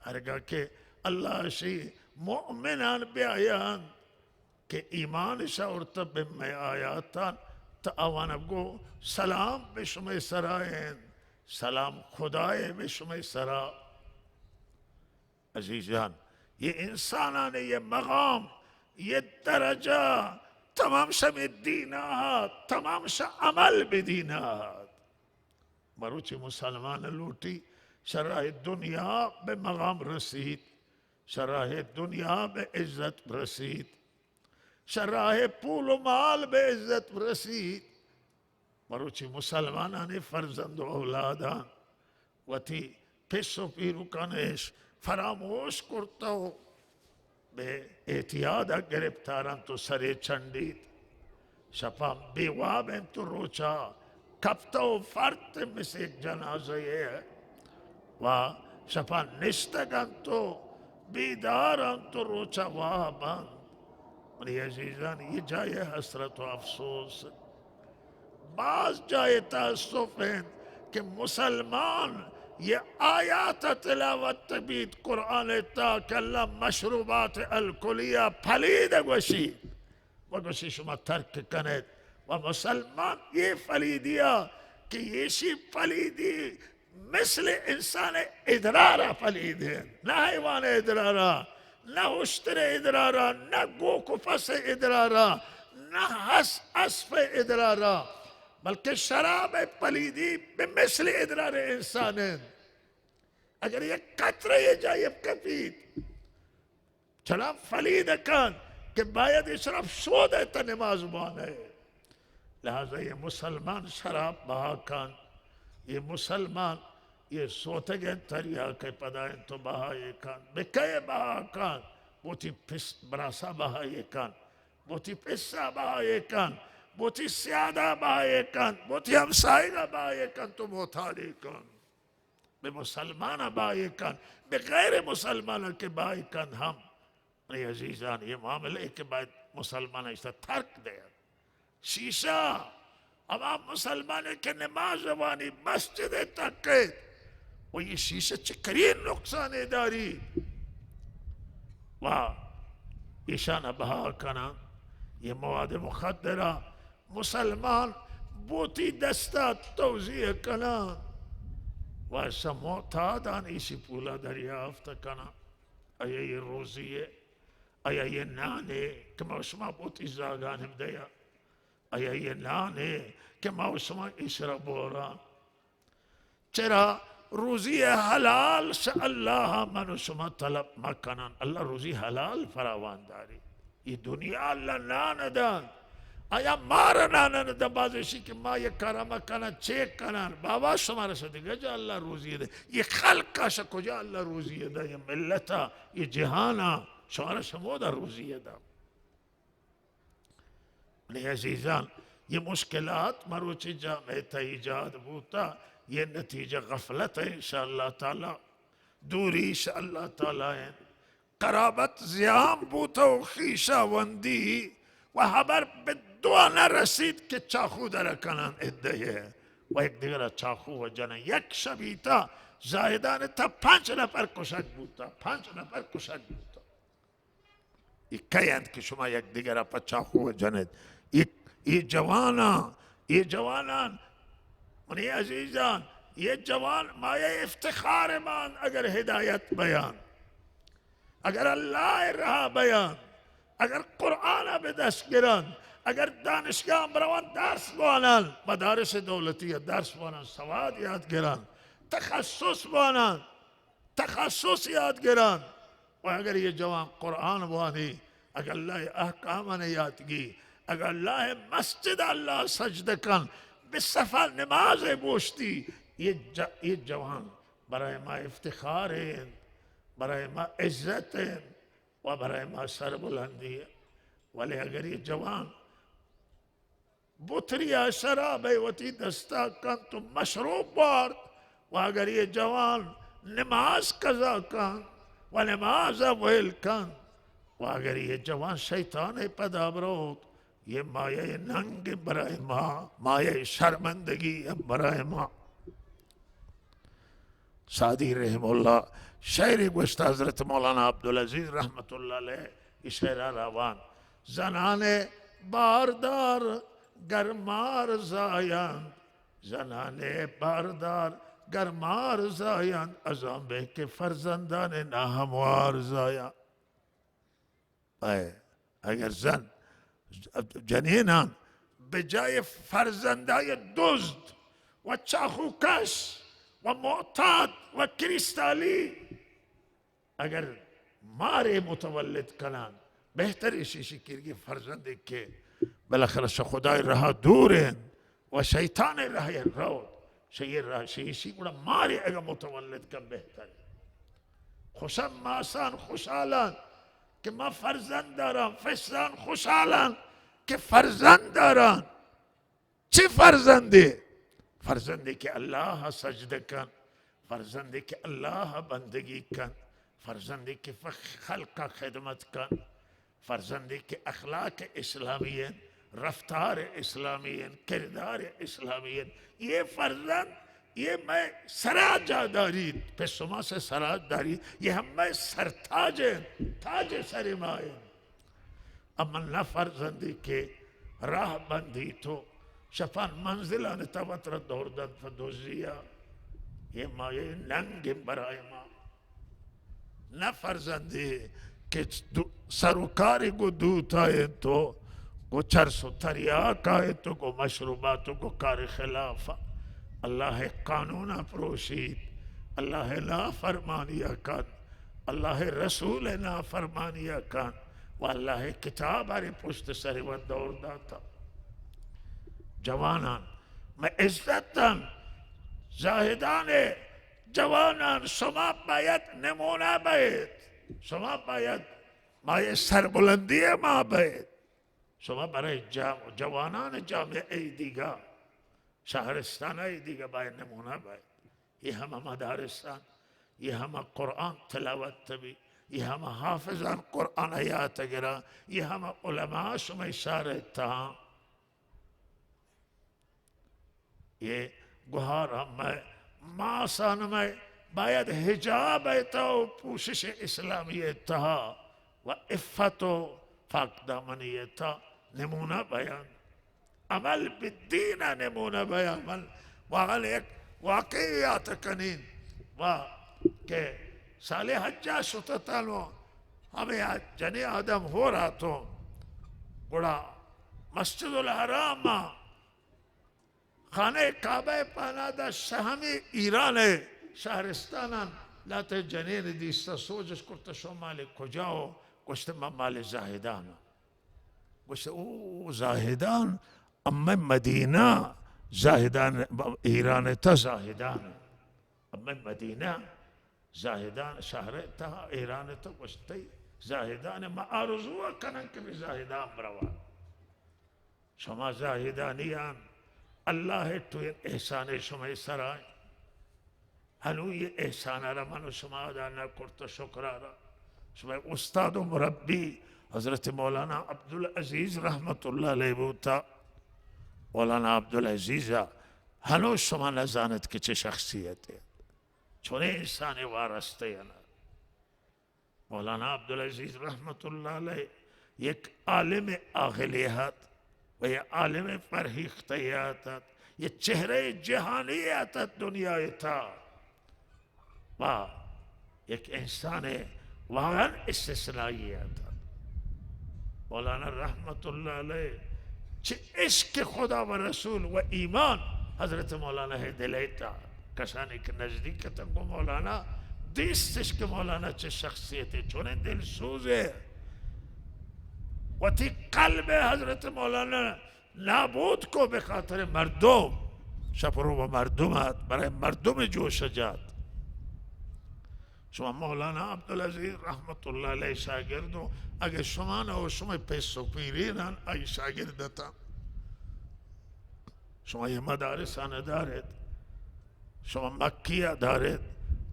ہرگاہ کہ اللہ شی مؤمنان بیایان کہ ایمان شاورتہ بہ مئے آیاتان، تہ آوان گو سلام بہ شمئے سرا انت، سلام خدائے بہ شمئے سرا۔ عزیزان، یہ انسانان یہ مقام، یہ درجہ، تمام شہ مئے دین آہات، تمام شہ عمل بہ دین آہات۔ مروچی مسلمان لوٹی شہ راہ دنیا بہ مقام رسیت، شہ راہ دنیا بہ عزت رسیت، شہ راہ پول و مال بہ عزت رسیت۔ مروچی مسلمانانی فرزند و اولادان وتی پس و پیرکانش فراموش کرتہ و بہ اعتیاد گرفتار انت و سرے چنڈیت۔ شپان بے واب انت و روچا کپتہ و فرت مثل یک جنازہ و شپان نشتگ انت و بیدار انت و روچا واب انت۔ منی عزیزان، یہ جائے حسرت و افسوس۔ باز جائے تأسف انت کہ مسلمان یہ آیات تلاوت بیت قرآن تا کہ اللہ مشروبات الکلیہ پلید گوشی و گوشی شما ترک کنیت و مسلمان یہ پلیدیا کہ ایشی پلیدی مثل انسان ادرارا پلید انت، نہ حیوان ادرارا، نہ اشتر ادرارا، نہ گوک و پس ادرارا، نہ ہس اسپ ادرارا، بلکہ شراب پلیدی بہ مثل ادرار انسان انت۔ اگر یک قطرہ یہ جائے کپیت، چلان پلید کن کہ باید اشرف شود تا نماز بانے۔ لہذا یہ مسلمان شراب بہا کن، یہ مسلمان یہ سوتگیں تریاک پدا انت و بہا یہ کن، بہ کئے بہا کن؟ بوتی پس براسا بہا یہ کن، بوتی پسا بہا یہ کن، بوتی سیادا بہا یہ کن، بوتی ہمسائگا بہا یہ کن، تو معتادی کن۔ بہ مسلمان بہا یہ کن، بہ غیر مسلمان کہ بہا یہ کن ہم۔ منی عزیزان، یہ معاملہ ہے کہ باید مسلمان اشتا ترک دے۔ شیشہ، ہما مسلمان کہ نماز وانی مسجد تک و یہ شیشہ چکرین نقصان داری و ایشان بہا کنن۔ یہ مواد مخدرہ مسلمان بوتی دستا توزیع کنان و شہ معتادان ایشی پولا دریافت کنان۔ آیا یہ روزی ہے؟ آیا یہ نان ہے کہ ما شما بوتی زاگان ہم دیا؟ آیا یہ نان ہے کہ ما شما ایشرا بوران؟ چرا روزی حلال شہ اللہ من و شما طلب مکنن؟ اللہ روزی حلال فراوان داری۔ یہ دنیا اللہ نان دان۔ آیا مار نان دان؟ باز ایشی کہ ما یہ کارا مکنن، چیک کنن۔ بابا شما را شہ دگہ جا اللہ روزی دے۔ یہ خلق شہ کجا اللہ روزی دے؟ یہ ملتا، یہ جہانا، شما را شمودا روزی دے۔ منی عزیزان، یہ مشکلات مروچی جامعہ تا ایجاد بوتا، یہ نتیجہ غفلت ہے، انشاءاللہ تعالی دوری شہ اللہ تعالی ہے۔ قرابت زیان بوتا و خیشاوندی و حبر بہ دو نہ رسید کہ چاخو در کنن ادعے و یک دگرا چاخو و جنن۔ یک شبیتا زاہدان تا پنچ نفر کشگ بوتا، پنچ نفر کشگ بوتا۔ اے کئے انت کہ شما یک دگرا پہ چاخو جنیت؟ اے، اے جواناں، اے جوانان، منی عزیزان، اے جوان مایہ افتخار مان اگر ہدایت بیان، اگر اللہ راہ بیان، اگر قرآن بہ دست گران، اگر دانشگاہ بروان درس بوانان، مدارس دولتی درس بوانان، سواد یاد گران، تخصص بوانان، تخصص یاد گران۔ و اگر یہ جوان قرآن وانی، اگر اللہ احکامان یاد گی، اگاں اللہ ءِ مسجد ءَ اللہ ءَ سجدہ کن، بہ صفا نماز ءَ بوشتی، یہ ج-، یہ جوان برای ما افتخار انت، برای ما عزت انت و برای ما سربلندی انت۔ ولی اگر یہ جوان بتری ءَ شراب ءَ وتی دستا کنت و مشروب بارت، و اگر یہ جوان نماز قضا کنت و نماز ءَ ویل کنت، و اگر یہ جوان شیطان ءِ پدا بروت، یہ مایہ ننگ برای ما، مایہ شرمندگی برای ما۔ سعدی رحمہ اللہ شعرے گوشت، حضرت مولانا عبدالعزیز رحمت اللہ علیہ ای شعرا را وان: زنان باردار گر مار زایند، زنان باردار گر مار زایند، از آن به که فرزندان ناهموار زایند۔ اے، اگر زن، جنینان بہ جای فرزندای دزد و چاخوکش و معتاد و کریستالی، اگر مارے متولد کنان، بہتر ایشی شکرگی فرزندے کہ بالاخرہ شہ خدای رہا دور انت و شیطان رہا روت، شہ یہ رہا، شہ ایشی گڑا مارے اگر متولد کن بہتر۔ خوشم ماسان خوشحالان کہ ما فرزند داران، فسران خوشحالان کہ فرزند داران۔ چی فرزندے؟ فرزندے کہ اللہ ءَ سجدہ کن، فرزندے کہ اللہ ءَ بندگی کن، فرزندے کہ ف-، خلق ءَ خدمت کن، فرزندے کہ اخلاق اسلامی انت، رفتار اسلامی انت، کردار اسلامی انت۔ یہ فرزند، یہ مئے سرا جا داریت، پہ شما سے سرا داریت، یہ ہم مئے سرتاج انت، تاج سر ما انت۔ اما نہ فرزندے کہ راہ بندیت و شپان منزلان تہ وترا دور دنت پہ دزیا، یہ مایہ ننگ برای ما۔ نہ فرزندے کہ دو-، سروکاری گو دوتا انت و گو چرس و تریاکا انت و گو مشروبات و گو کار خلاف اللہ قانون پروشیت، اللہ نافرمانی کن، اللہ رسول نافرمانی کن و اللہ کتاب ءَ پشت سر و دور داتا۔ جوانان، مئے عزت دن، زاہدان، جوانان، شما باید نمونہ بئیت، شما باید مایہ سربلندی ما بئیت۔ شما برای جا-، جوانان جامعہ ای دیگا، شہرستان ای دیگا باید نمونہ بئیت۔ یہ ہما مدارسان، یہ ہما قرآن تلاوت بی، یہ ہما حافظان قرآن یات گران، یہ ہما علماء شمئے شہر تہا۔ یہ گوہار ہم مئے، ماسان مئے، باید حجاب ءِ تہا و پوشش اسلامی ءِ تہا و عفت و پاک دامنی ءِ تہا نمونہ بیان، عمل بالدین ءَ نمونہ بیان۔ من واقعاً یک واقعی یات کنین و کہ سال حج ءَ شتتن و ہمے جنی آدم ہور آتوں، گڑا مسجد الحرام ءَ خانہ کعبہ ءِ پانادا شہ ہمے ایران ءِ شہرستانان لہتے جنین دیستہ، سوجش کرتہ، شما مال کجا ہو؟ گوشتہ، من مال زاہدان آں۔ گوشتہ، او زاہدان، امئے مدینہ زاہدان، ایران ءِ تہ زاہدان، امئے مدینہ زاہدان شہر ءِ تہا، ایران ءِ تہا۔ گوشتہ، زاہدان، ما آرزو کنن کہ بہ زاہدان برواں۔ شما زاہدانیان، اللہ ءِ ٹوئیں احسانے شمئے سرا انت۔ ہنو یہ احسان ءَ را من و شما ادا نہ کرتہ، شکر ءَ را۔ شمئے استاد و مربی حضرت مولانا عبدالعزیز رحمت اللہ علیہ بوتا۔ مولانا عبدالعزیز ءَ ہنو شما نہ زانت کہ چہ شخصیتے، چونیں انسانے وارستہ انت۔ مولانا عبدالعزیز رحمت اللہ علیہ یک عالم عاقلے ات و یک عالم فرہیختہ ات، یک چہرہ جہانی ات دنیا ءِ تہا و یک انسان واقعاً استثنائی ات۔ مولانا رحمت اللہ علیہ چہ عشق خدا و رسول و ایمان حضرت مولانا ءِ دل ءِ تہا کسانی کہ نزدیک اتنت گوں مولانا، دیستش کہ مولانا چہ شخصیتے، چونیں دلسوزے، وتی قلب حضرت مولانا نابود کو، بہ خاطر مردم، شپ رو بہ مردم ات، برای مردم جوش جات۔ شما مولانا عبدالعزیز رحمت اللہ علیہ شاگرد ہو، اگہ شما نہ ہو، شما پس و پیرینان آئی شاگرد اتاں۔ شما یہ مدارسان دارت، شما مکیہ دارت،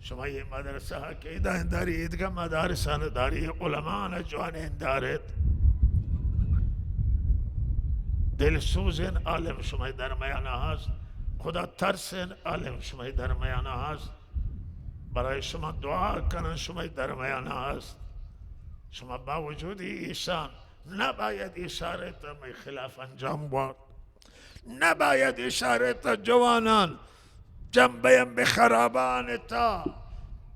شما یہ مدرسہ عقیدہ داری، ایدگہ مدارسان داری، علماء جوانین دارت۔ دلسوزین عالم شما درمیان ہست، خدا ترسین عالم شما درمیان ہست، برای شما دعا کنن شما درمیان ہست۔ شما باوجود ایشان نباید اشارت مئے خلاف انجام وارت۔ نباید اشارت جوانان جنبه بہ خرابان تا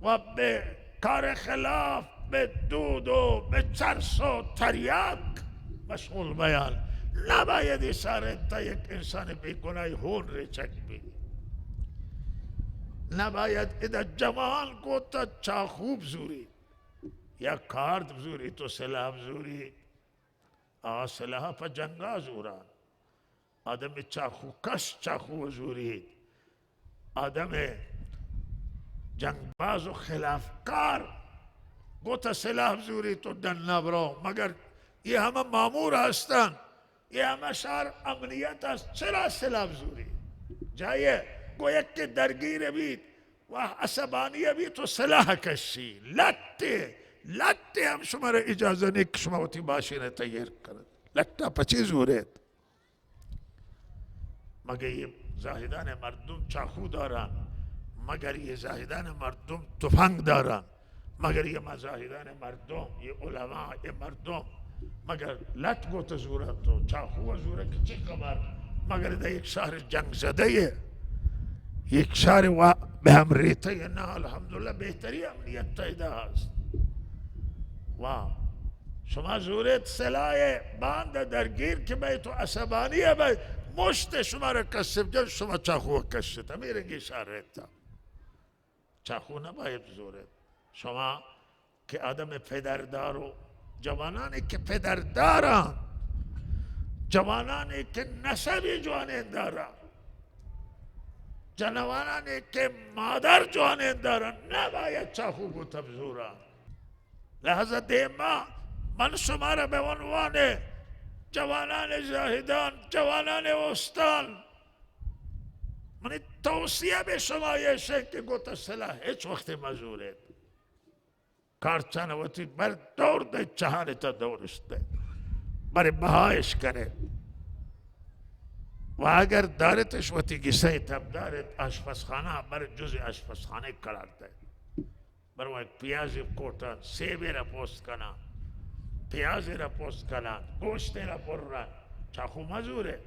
و بہ کار خلاف، بہ دود و بہ چرس و تریاک مشغول بیان۔ نباید اشارت تا یک انسان بے گناہی ہون ریچک بی۔ نباید ادا جوان گوتا چاخو بزوری یا کارد بزوری تو سلاح بزوری۔ آ سلاح پہ جنگا زوران۔ آدم چاخو کش چاخو زوریت۔ آدم جنگ باز و خلاف کار گوتا سلاح زوریت و ڈنا برو۔ مگر یہ ہمہ مامور ہستن، یہ ہمہ شہر امنیت است، چرا سلاح زوری؟ جائے گو یک کہ درگیر بیت و عصبانی بیت و سلاح کشی، لٹے، لٹے ہم شما را اجازہ نہیں کہ شما وتی باشین تیار کرت۔ لٹا پچی زوریت؟ مگر یہ زاہدان مردم چاخو دارن، مگر یہ زاہدان مردم تفنگ دارن، مگر یہ مزاہدان مردم، یہ علماء، یہ مردم، مگر لٹ گوت زورن تو چاخو زورن کہ چی خبر؟ مگر دا یک شہر جنگ زدہ ہے، یک شہر وا بہ ہم ریتہ ہے۔ نہ، الحمدللہ بہتری امنیت پیدا ہست۔ واہ، شما زورت سلاح باند درگیر کہ بئے تو عصبانی بئے، مشت شما را کسب جن، شما چاخو کشت، ہمیں رنگی شہر رہتا۔ چاخو نباید زورت۔ شما کہ آدم پدردار و جوانانی کہ پدرداران، جوانانی کہ نسبی جوانین داران، جنوانانی کہ مادر جوانین داران، نباید چاخو گوت بزوران۔ لہذا دیما من شما را بہ عنوان جوانان زاہدان، جوانان استان، منی توصیہ بہ شما ایش انت کہ گوت سلاح ہچ وقت مزورید۔ کارچان وتی بر دور دے، چہانی تا دورش دے، بر بہایش کنے۔ و اگر دارتش وتی گسہ تب دارت، آشپزخانہ بر جز آشپزخانہ قرار دے۔ بر وقت پیازی کوٹن، سیبی را پوست کنن، پیازی را پوست کنن، گوشتی را برن، چاخو مزورے۔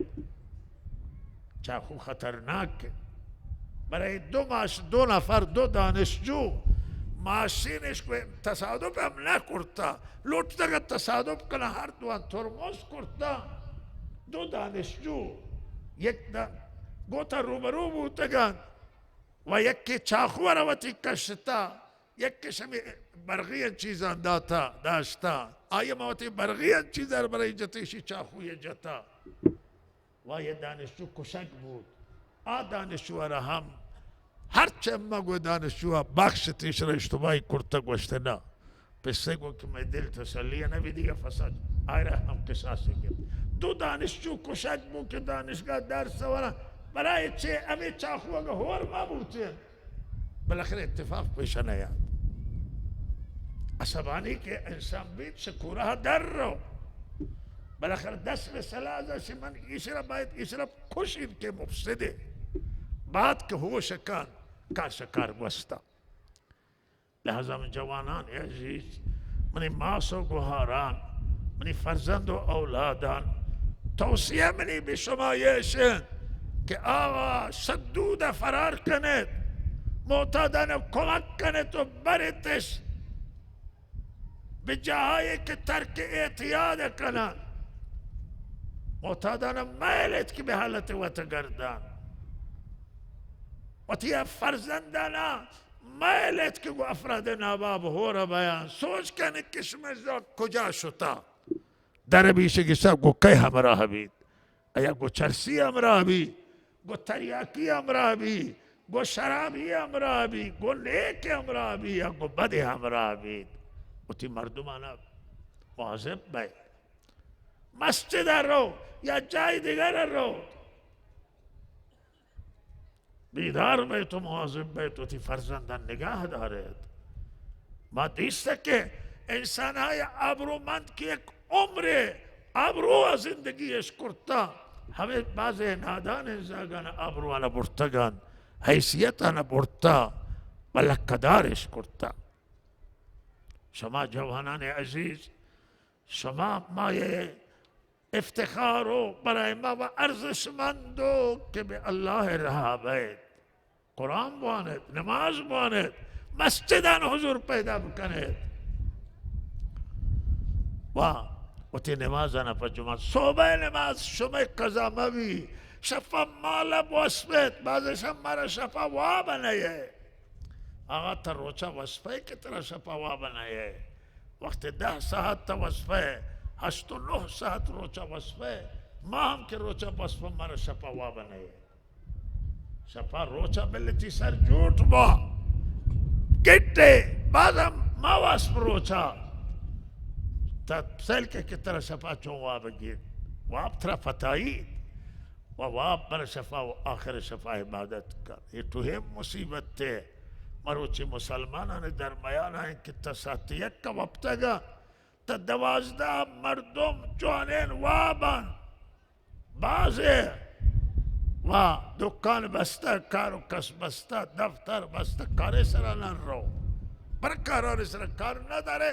چاخو خطرناک ہے۔ برای دو ماش، دو نفر، دو دانشجو ماشینش کو تصادف ہم نہ کرتا، لوٹتگ تصادف کنا، ہر دوان ترمز کرتا۔ دو دانشجو یک دا-، گوتا روبرو بوتگن و یکی چاخو را وتی کشتا، یکی شمی برغی چیزان داتا، داشتا۔ آئی ما وتی برغی چیزان برای جتیشی چاخوی جتا۔ و یہ دانشجو کشگ بوت۔ آ دانشجو را ہم ہر چہ مگو دانشجو بخش تیش را اشتباہی کرتگ، گوشت نہ۔ پسے گو کہ میں دل تسلی نہ بی دیگہ فساد، آئرا ہم قصاص گپت۔ دو دانشجو کشگ بو کہ دانشگاہ درس ورا، برای چے ہمیں چاخو اگہ ہور ما بوتین۔ بالاخرہ اتفاق پیش نیاد۔ عصبانی کہ انسان بیت، شہ کوراہ در رو۔ بالاخرہ دست بہ سلاح زا شہ من ایشرا باید، ایشرا کشین کہ مفسدے۔ بعد کہ ہوش کن، کار شکار گوستا۔ لہذا من جوانان عزیز، منی ماس و گوہاران، منی فرزند و اولادان، توصیہ منی بہ شما ایش انت کہ آغا شدود فرار کنیت، معتادان کمک کنیت و برتش بہ جاہایی کہ ترک اعتیاد کنن۔ معتادان میلیت کہ بہ حالت وت گردان۔ وتی فرزندان میلیت کہ گو افراد ناباب ہور بیان۔ سوچ کن کہ شمئے زاگ کجا شتا۔ در بیش گشا گو کئے ہمراہ بیت؟ آیا گو چرسی ہمراہ بی، گو تریاکی ہمراہ بی، گو شرابی ہمراہ بی، گو نیک ہمراہ بی یا گو بد ہمراہ بیت؟ وتی مردمانا مواظب بئے۔ مسجد ءَ رو یا جای دگر ءَ رو، بیدار بیت و مواظب بیت، وتی فرزندان نگاہ داریت۔ ما دیست کہ انسان های آبرومند کہ یک عمر آبرو ءَ زندگی اش کرتا، ہمے بازے نادان زاگان آبروان برتگان، حیثیتان برتا و لکدارش کرتا۔ شما جوانان عزیز، شما مایه افتخار و برای ما و ارزشمند و که به الله رها بید، قرآن بوانید، نماز بوانید، مسجدان حضور پیدا بکنید و وتی نمازان په جماعت، صبح نماز شما قضا مبی، شفا مالا بوسپید، بعض شما را شفا واب نیه۔ آقا، تا روچا وسپئے کہ ترا شپا واب نئے۔ وقت دہ ساعت تا وسپئے، ہشت و نہ ساعت روچا وسپئے، ما ہم کہ روچا وسپم، مارا شپا واب نئے۔ شپا روچا بلتی سر جوٹ با، گٹے، بازم ما وسپ روچا۔ تا سیل کہ، کہ ترا شپا چون واب گیت، واب ترا پتائی۔ و واب بر شفا و آخر شفا عبادت کن۔ اے ٹوہیں مصیبت تے۔ مروچی مسلمانانی درمیان ہیں کہ تا ساعت یک وپتگا تا دوازدہ مردم جوانین وابن۔ بازے و دکان بستہ، کار و کس بستہ، دفتر بستہ، کارے سرا نہ رو۔ بر کارانی سرا کار نہ دارے،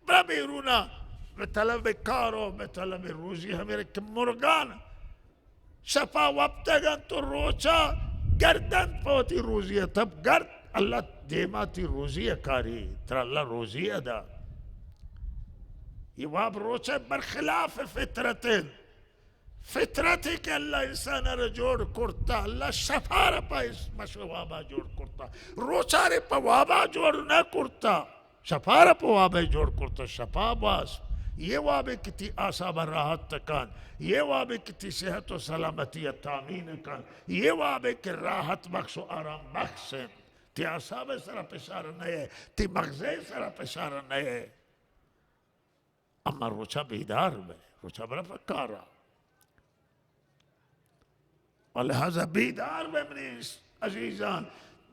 بر بیرونا، بہ طلب کار و بہ طلب روزی۔ ہمیں کہ مرگان شپا وپتگ انت و روچا گردنت پہ وتی روزی ء۔ تب گرد اللہ دیما تی روزی ء کاری، ترا اللہ روزی ء دا۔ یہ واب روچا برخلاف فطرت انت۔ فطرتی کہ اللہ انسان ء را جوڑ کرتا، اللہ شپا را پہ اس مش وابا جوڑ کرتا، روچا رے پہ وابا جوڑ نہ کرتا۔ شپا را پہ وابے جوڑ کرتا، شپا باز۔ یہ وابے کہ تی اعصاب راحت کن، یہ وابے کہ تی صحت و سلامتی تامین کن، یہ وابے کہ راحت بخش و آرام بخش انت۔ تی اعصاب سرا فشار نئے، تی مغزے سرا فشار نئے۔ اما روچا بیدار بے، روچا برا پہ کارا۔ و لہذا بیدار بے منی عزیزان،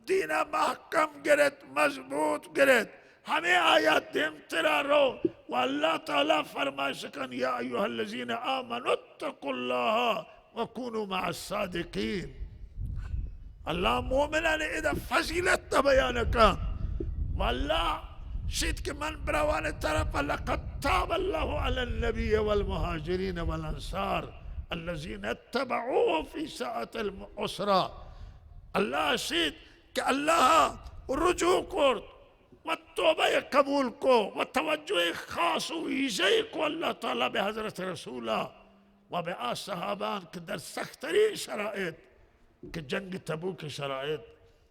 دینا محکم گرت، مضبوط گرت، ہمیں آیات دیمترا رو۔ و اللہ تعالی فرمائش کن، یا ایها الذین آمنوا اتقوا الله وکونوا مع الصادقین۔ اللہ مومنان ادا فضیلت تا بیان کن۔ و اللہ شیت کہ من براوان طرف، لقد تاب الله علی النبی والمهاجرین والانصار الذین اتبعوه فی ساعة العسرة۔ اللہ شیت کہ اللہ رجوع کرد و توبہ قبول کو و توجہ خاص و ویژہ کو اللہ تعالی بہ حضرت رسولہ و بہ آ صحابان کہ در سخت‌ترین شرائط، کہ جنگ تبوک شرائط،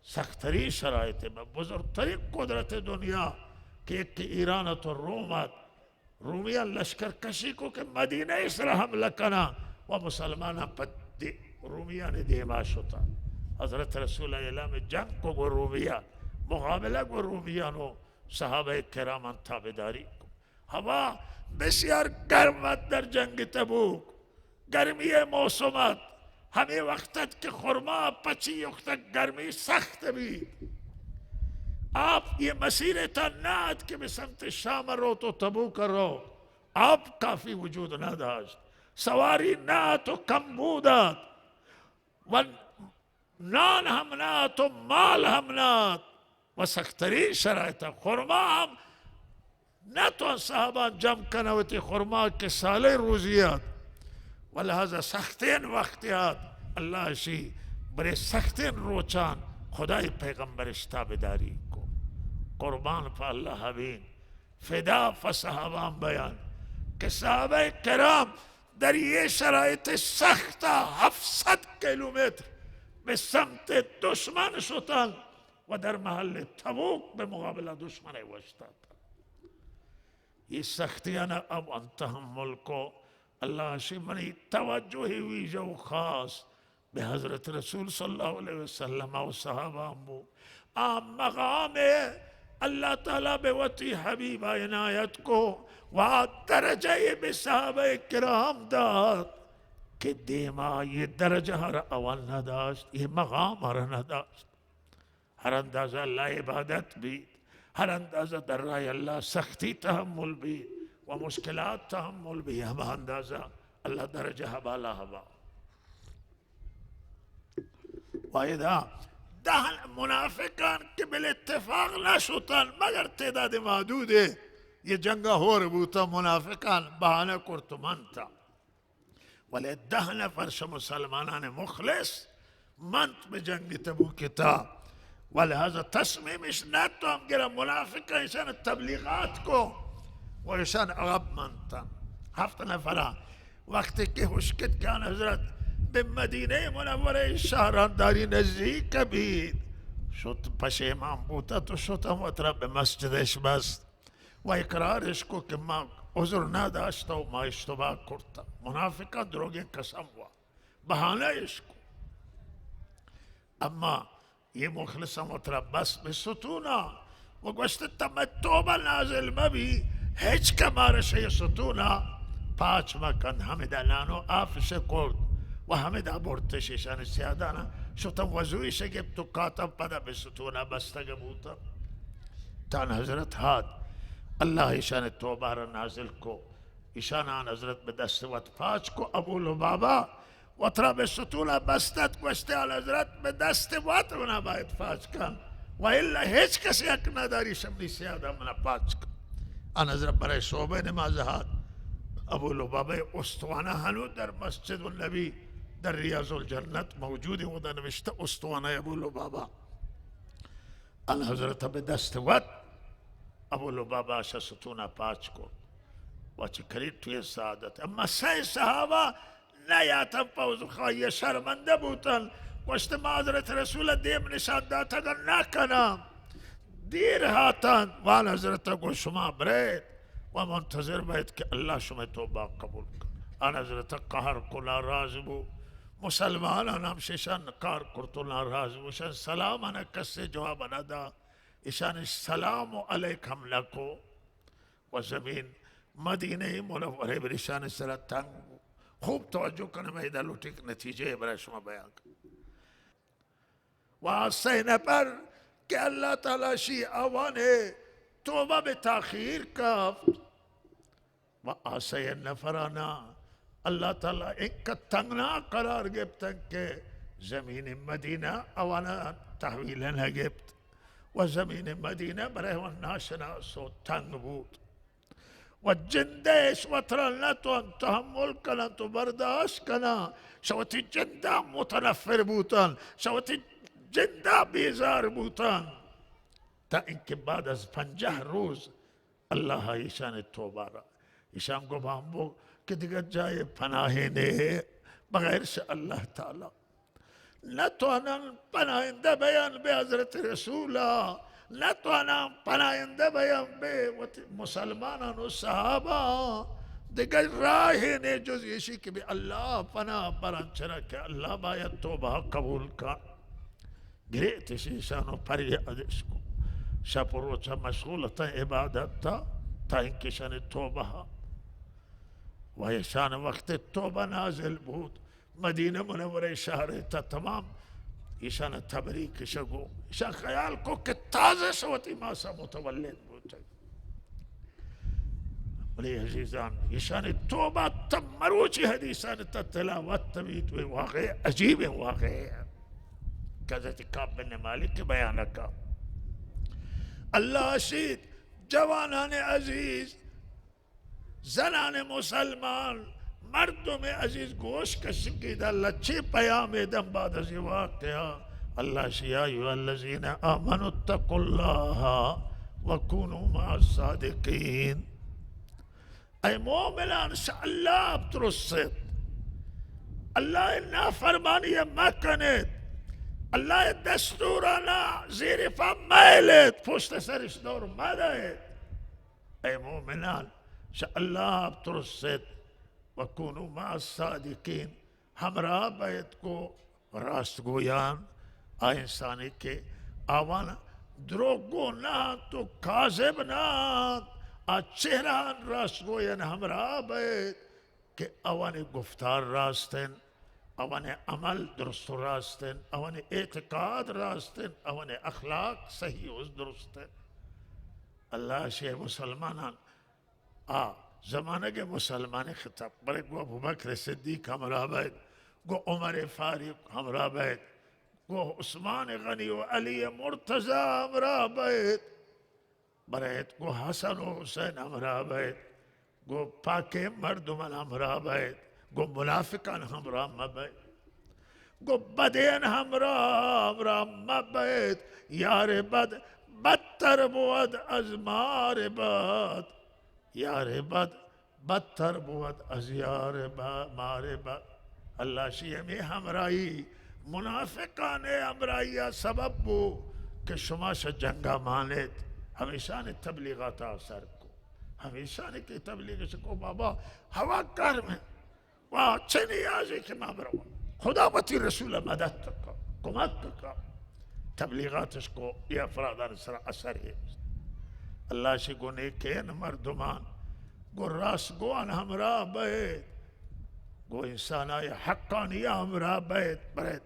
سخت‌ترین شرائط، بہ بزرگترین قدرت دنیا کہ یک ایران ات و روم ات، رومیان لشکر کشی کو کہ مدینہ سرا حملہ کنا و مسلمانان پہ دی-، رومیان دیما شتا۔ حضرت رسول اعلان جنگ کو گو رومیان، مقابلہ گو رومیان و صحابہ کرامن تابعداری کو۔ ہوا بسیار گرم ات در جنگ تبوک، گرمی موسم ات، ہمیں وقت ات کہ خرما پچی اختگ، گرمی سخت بیت۔ آپ یہ مسیر تا نہ ات کہ بہ سمت شام رو تو تبوک رو، آپ کافی وجود نہ داشت، سواری نہ ات و کم بود ات۔ و نان ہم نہ ات و مال ہم نہ ات و سخت‌ترین شرائط ات۔ خرما ہم نہ تو صحابان جم کنہ وتی خرما کہ سالے روزی ات و لہذا سختین وقت ات۔ اللہ شی برے سختین روچان خدای پیغمبرش تابعداری کو۔ قربان پہ اللہ بین۔ فدا پہ صحابان بیان کہ صحابہ کرام در یہ شرائط سخت ہفت صد کیلومتر بہ سمت دشمن شتن و در محل تبوک بہ مقابلہ دشمن وشتاتن۔ اے سختیانا اوان تحمل کو۔ اللہ شی منی توجہ ویژہ و خاص بہ حضرت رسول صلی اللہ علیہ وسلم و صحابہ بو۔ آ مقام اللہ تعالی بہ وتی حبیبا عنایت کو و آ درجہ بہ صحابہ کرام دات کہ دیما یہ درجہ را اوان نداشت، یہ مقام را نداشت۔ ہر اندازہ اللہ عبادت بیت، ہر اندازہ در راہ اللہ سختی تحمل بیت و مشکلات تحمل بیت، ہما اندازہ اللہ درجہ بالا ہبا۔ و ادا دہن منافقان کہ بالاتفاق نہ شتن، مگر تعداد محدودے، یہ جنگا ہور بوتا، منافقان بہانہ کرت منتا۔ ولے دہ نفر شہ مسلمانان مخلص منت بہ جنگ تبوک تا۔ ولہذا تصمیمش نہ تو ہم گرا منافق ایشان تبلیغات کو و ایشان عقب منتن۔ ہفت نفرا وقتی کہ ہشکت کہ آن حضرت بہ مدینہ منورہ شہران داری نزدیک بیت، شت پشیمان بوتا تو شت ہم وترا بہ مسجدش بست۔ و اقرارش کو کہ ما عذر نداشتہ و ما اشتباہ کرتہ۔ منافقاں دروگیں قسم وا، بہانہ اش کو۔ اما یہ مخلصاں وترا بس بہ ستونا و گوشت، تہ مئے توبہ نازل مبی، ہچ کہ مارا شہ ستونا پاچ مکن۔ ہمدا نان و آفش کرد و ہمدا برتش ایشانی سیادانا، شتن وضویش گپت و کاتن پدا بہ ستونا بستگ بوتن۔ تان حضرت ہات، اللہ ایشان توبہ را نازل کو، ایشان آن حضرت بہ دست وت پاچ کو۔ ابو لبابہ وترا بہ ستونا بستت، گوشتے آن حضرت بہ دست وت منا باید پاچ کن، و الا ہچ کسی حق نداری شمنی سیادہ منا پاچ کن۔ آن حضرت برای صبح نماز ہات۔ ابو لبابہ استوانہ ہنو در مسجد النبی در ریاض الجنت موجود، اودا نوشتہ استوانہ ابو لبابہ۔ آن حضرت بہ دست وت ابو لبابہ شہ ستونا پاچ کو۔ و چہ کریٹوی سعادت۔ اما سئے صحابہ نیاتن، پہ عذرخواہی شرمندہ بوتن، گوشت، ما حضرت رسول دیم نشان داتگ نہ کناں۔ دیر ہاتن، وان حضرت گو شما بریت و منتظر بیت کہ اللہ شمئے توبہ قبول کن۔ آن حضرت قہر کو، ناراض بو۔ مسلمانان ہم ششان کار کرت و ناراض بو، شان سلام آن کسے جواب نہ دا، اشان سلام علیک ہم نہ کو۔ و زمین مدینہ منورہ بر اشان سرا تنگ بو۔ خوب توجہ کن، میں ادا لوٹیک نتیجہ برای شما بیان کن۔ و آ سئے نفر کہ اللہ تعالی شی آوان توبہ بہ تاخیر کپت، و آ سئے نفرانا اللہ تعالی انکہ تنگنا قرار گپتن کہ زمین مدینہ آوانا تحویل نہ گپت، و زمین مدینہ برای آوان ناشناس و تنگ بوت۔ و جندش وترا نتوان تحمل کنن تو برداشت کنن، شہ وتی جندا متنفر بوتن، شہ وتی جندا بیزار بوتن، تا اینکہ بعد از پنجاہ روز اللہ ایشان توبہ را، ایشان گمان بو کہ دگہ جای پناہی نے بغیر شہ اللہ تعالی۔ نتوانن پناہندہ بیان بہ حضرت رسولا، نتوانن پناہندہ بیان بہ وتی مسلمانان و صحابہ۔ دگہ راہی نے جز ایشی کہ بہ اللہ پناہ برن، چرا کہ اللہ باید توبہ قبول کن۔ گریتش ایشان و پریادش کو۔ شپ و روچا مشغول اتن عبادت تا، تا اینکہ ایشان توبہ۔ و ایشان وقت توبہ نازل بود، مدینہ منورہ شہر تا تمام ایشان تبریک شگو۔ ایشان خیال کو کہ تازہ شہ وتی ماسا متولد بوتگ۔ بلے عزیزان، ایشانی توبہ تا مروچی حدیثان تا تلاوت بیت، و واقعہ عجیب واقعہ کہ حضرت کعب بن مالک بیان کا۔ اللہ اشیت، جوانان عزیز، زنان مسلمان، مردم عزیز گوش کشگید، اللہ چی پیام دن بعد از یہ واقعہ؟ اللہ شی، یا ایھا الذین آمنوا اتقوا اللہ وکونوا مع الصادقین۔ اے مومنان، شہ اللہ بترسید، اللہ نافرمانی مکنید، اللہ دستورانا زیر پا میلید، پشت سرش دور مدید۔ اے مومنان، شہ اللہ بترسیت، و کونوا مع الصادقین، ہمراہ بیت گوں راستگویان، آ انسانی کہ آوان دروگو نہ انت و کاذب نہ انت، آ چہران راستگویان ہمراہ بیت کہ آوانی گفتار راست انت، آوانی عمل درست و راست انت، آوانی اعتقاد راست انت، آوانی اخلاق صحیح و درست انت۔ اللہ شہ مسلمانان، آ زمانگ مسلمان خطاب، بلے گوں ابوبکر صدیق ہمراہ بیت، گوں عمر فاروق ہمراہ بیت، گوں عثمان غنی و علی مرتضی ہمراہ بیت، بریت گوں حسن و حسین ہمراہ بیت، گوں پاکیں مردمان ہمراہ بیت، گوں منافقان ہمراہ مہ بیت۔ گوں بدین ہمراہ، ہمراہ مہ بیت۔ یار بد بدتر بود از مار بد۔ یار بد بدتر بود از یار ب-، مار بد۔ اللہ شی ہمے ہمراہی، منافقان ہمراہی ء سبب بو کہ شما شہ جنگا مانیت۔ ہمیشان تبلیغات اثر کو۔ ہمیشان کہ تبلیغ شہ کو بابا ہوا گرم انت۔ واہ، چہ نیازے کہ ما برواں۔ خدا وتی رسول ء مدد کا، کمک کا۔ تبلیغاتش کو، اے افرادان سرا اثر ہے۔ اللہ شی گوں نیکین مردمان، گوں راستگوان ہمراہ بیت، گوں انسانای حقانی ہمراہ بیت، بریت۔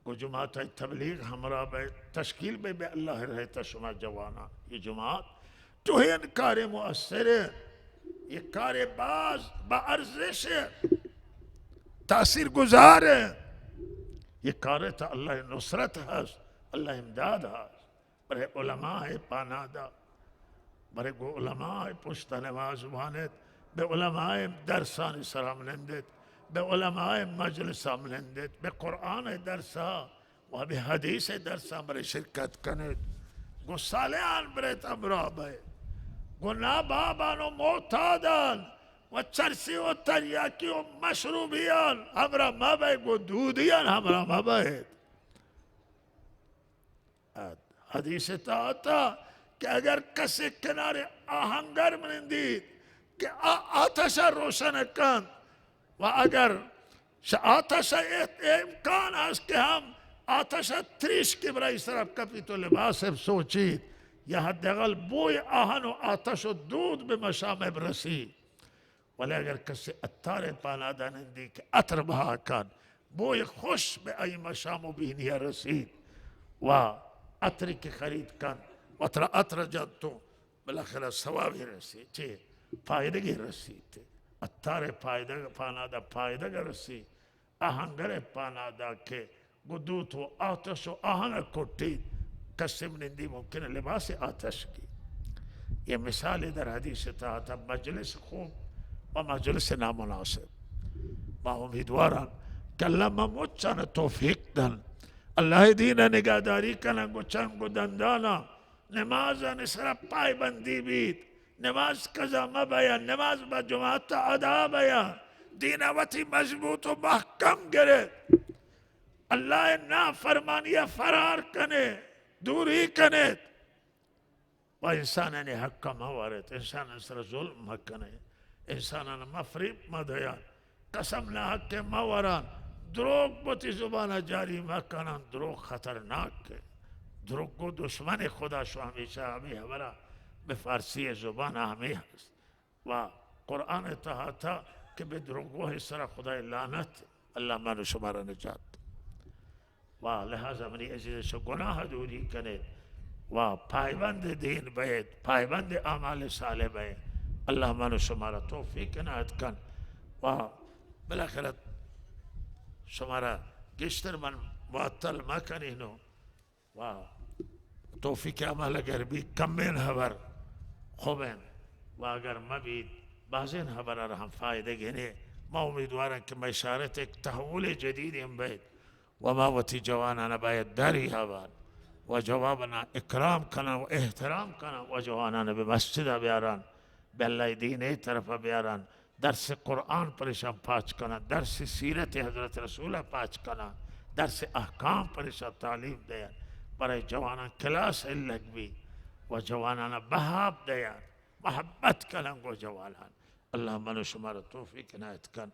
گوں جماعت تبلیغ ہمراہ بئے، تشکیل بئے، بہ اللہ رہے تا شما جواناں۔ یہ جماعت ٹوہین کارے مؤثر ہے، یہ کارے باز با ارزش ہے، تاثیر گزار ہے۔ یہ کارے تا اللہ نصرت ہست، اللہ امداد ہست۔ برے علماء پانادا، برے گوں علماء پشتا نماز وانیت، بہ علماء درسانی سرا منندیت، بہ علماء مجلسا منندیت، بہ قرآن درسا و بہ حدیث درسا برے شرکت کنیت۔ گوں صالحان برے ہمراہ بئے، گوں نابابان و معتادان و چرسی و تریاکی و مشروبیان ہمراہ مبئے، گوں دودیان ہمراہ مبئے۔ حدیث تہا آتا کہ اگر کسے کنارے آہنگر منندیت کہ آ آتش ء روشن کنت و اگر ش-، آتش ء احت-، امکان است کہ ہم آتش ء تریشکے برای سرا کپیت و لباس ء سوچیت، یا حداقل بوی آہن و آتش و دود بہ مشام ء برسیت۔ ولے اگر کسے عطار پانادا نندی کہ عطر بہا کن، بوی خوش بہ آئی مشام و بینی رسیت و عطری کہ خرید کن و ترا عطر جنت تو بالاخرہ ثوابی رسیت، چے فائدگی رسیت۔ عطار پائدگ، پانادا پائدگ رسیت۔ آہنگر پانادا کہ گوں دوت و آتش و آہن کٹیت، کسے منندی ممکن لباس آتش کی۔ یہ مثال در حدیث تہا آتا، مجلس خوب و مجلس نامناسب۔ ما امیدواران کہ اللہ ما مچان توفیق دن، اللہ دین نگاہداری کنن گوں چنگ و دندانا، نمازانی سرا پائبندی بیت، نماز قضا مبیا، نماز با جماعت ادا بیا، دین وتی مضبوط و محکم گرت، اللہ نافرمانی فرار کنے، دوری کنیت و انسانانی حق مہ ورت، انسانانی سرا ظلم مہ کنے، انسانان مفریب مہ دیان۔ قسم ناحق مہ وران، دروگ وتی زبان جاری مہ کنان، دروگ خطرناک ہے۔ دروگ گو دشمن خدا شو ہمیشہ ہمیں ہبرا بہ فارسی زبان ہمیں ہست۔ و قرآن تہا تا کہ بہ دروگوہ سرا خدای لعنت، اللہ من و شمارا نجات۔ و لہذا منی عزیز شو گناہ دوری کنیت و پایبند دین بئیت، پایبند اعمال صالح بئیت۔ اللہ من و شمارا توفیق عنایت کن و بالاخرہ شمارا گیشتر من معطل مکنینو و توفیق عمل اگر بی کمین ہبر خوبین و اگر مبید بازین ہبر ہم فائدہ گنے۔ ما امیدوارن کہ مئے اشارت ایک تحول جدید ہم بئیت۔ و ما وتی جوانان باید دری ہبان و جوانان اکرام کنن و احترام کنن و جوانان بہ مسجد بیاران، بہ اللہ دین طرف بیاران، درس قرآن پریشان پاچ کنن، درس سیرت حضرت رسول پاچ کنن، درس احکام پریشان تعلیم دیان، برای جوانان کلاس الگ بی و جوانان بہاب دیان۔ محبت کنن گو جوانان، اللہ من و شمارا توفیق عنایت کن۔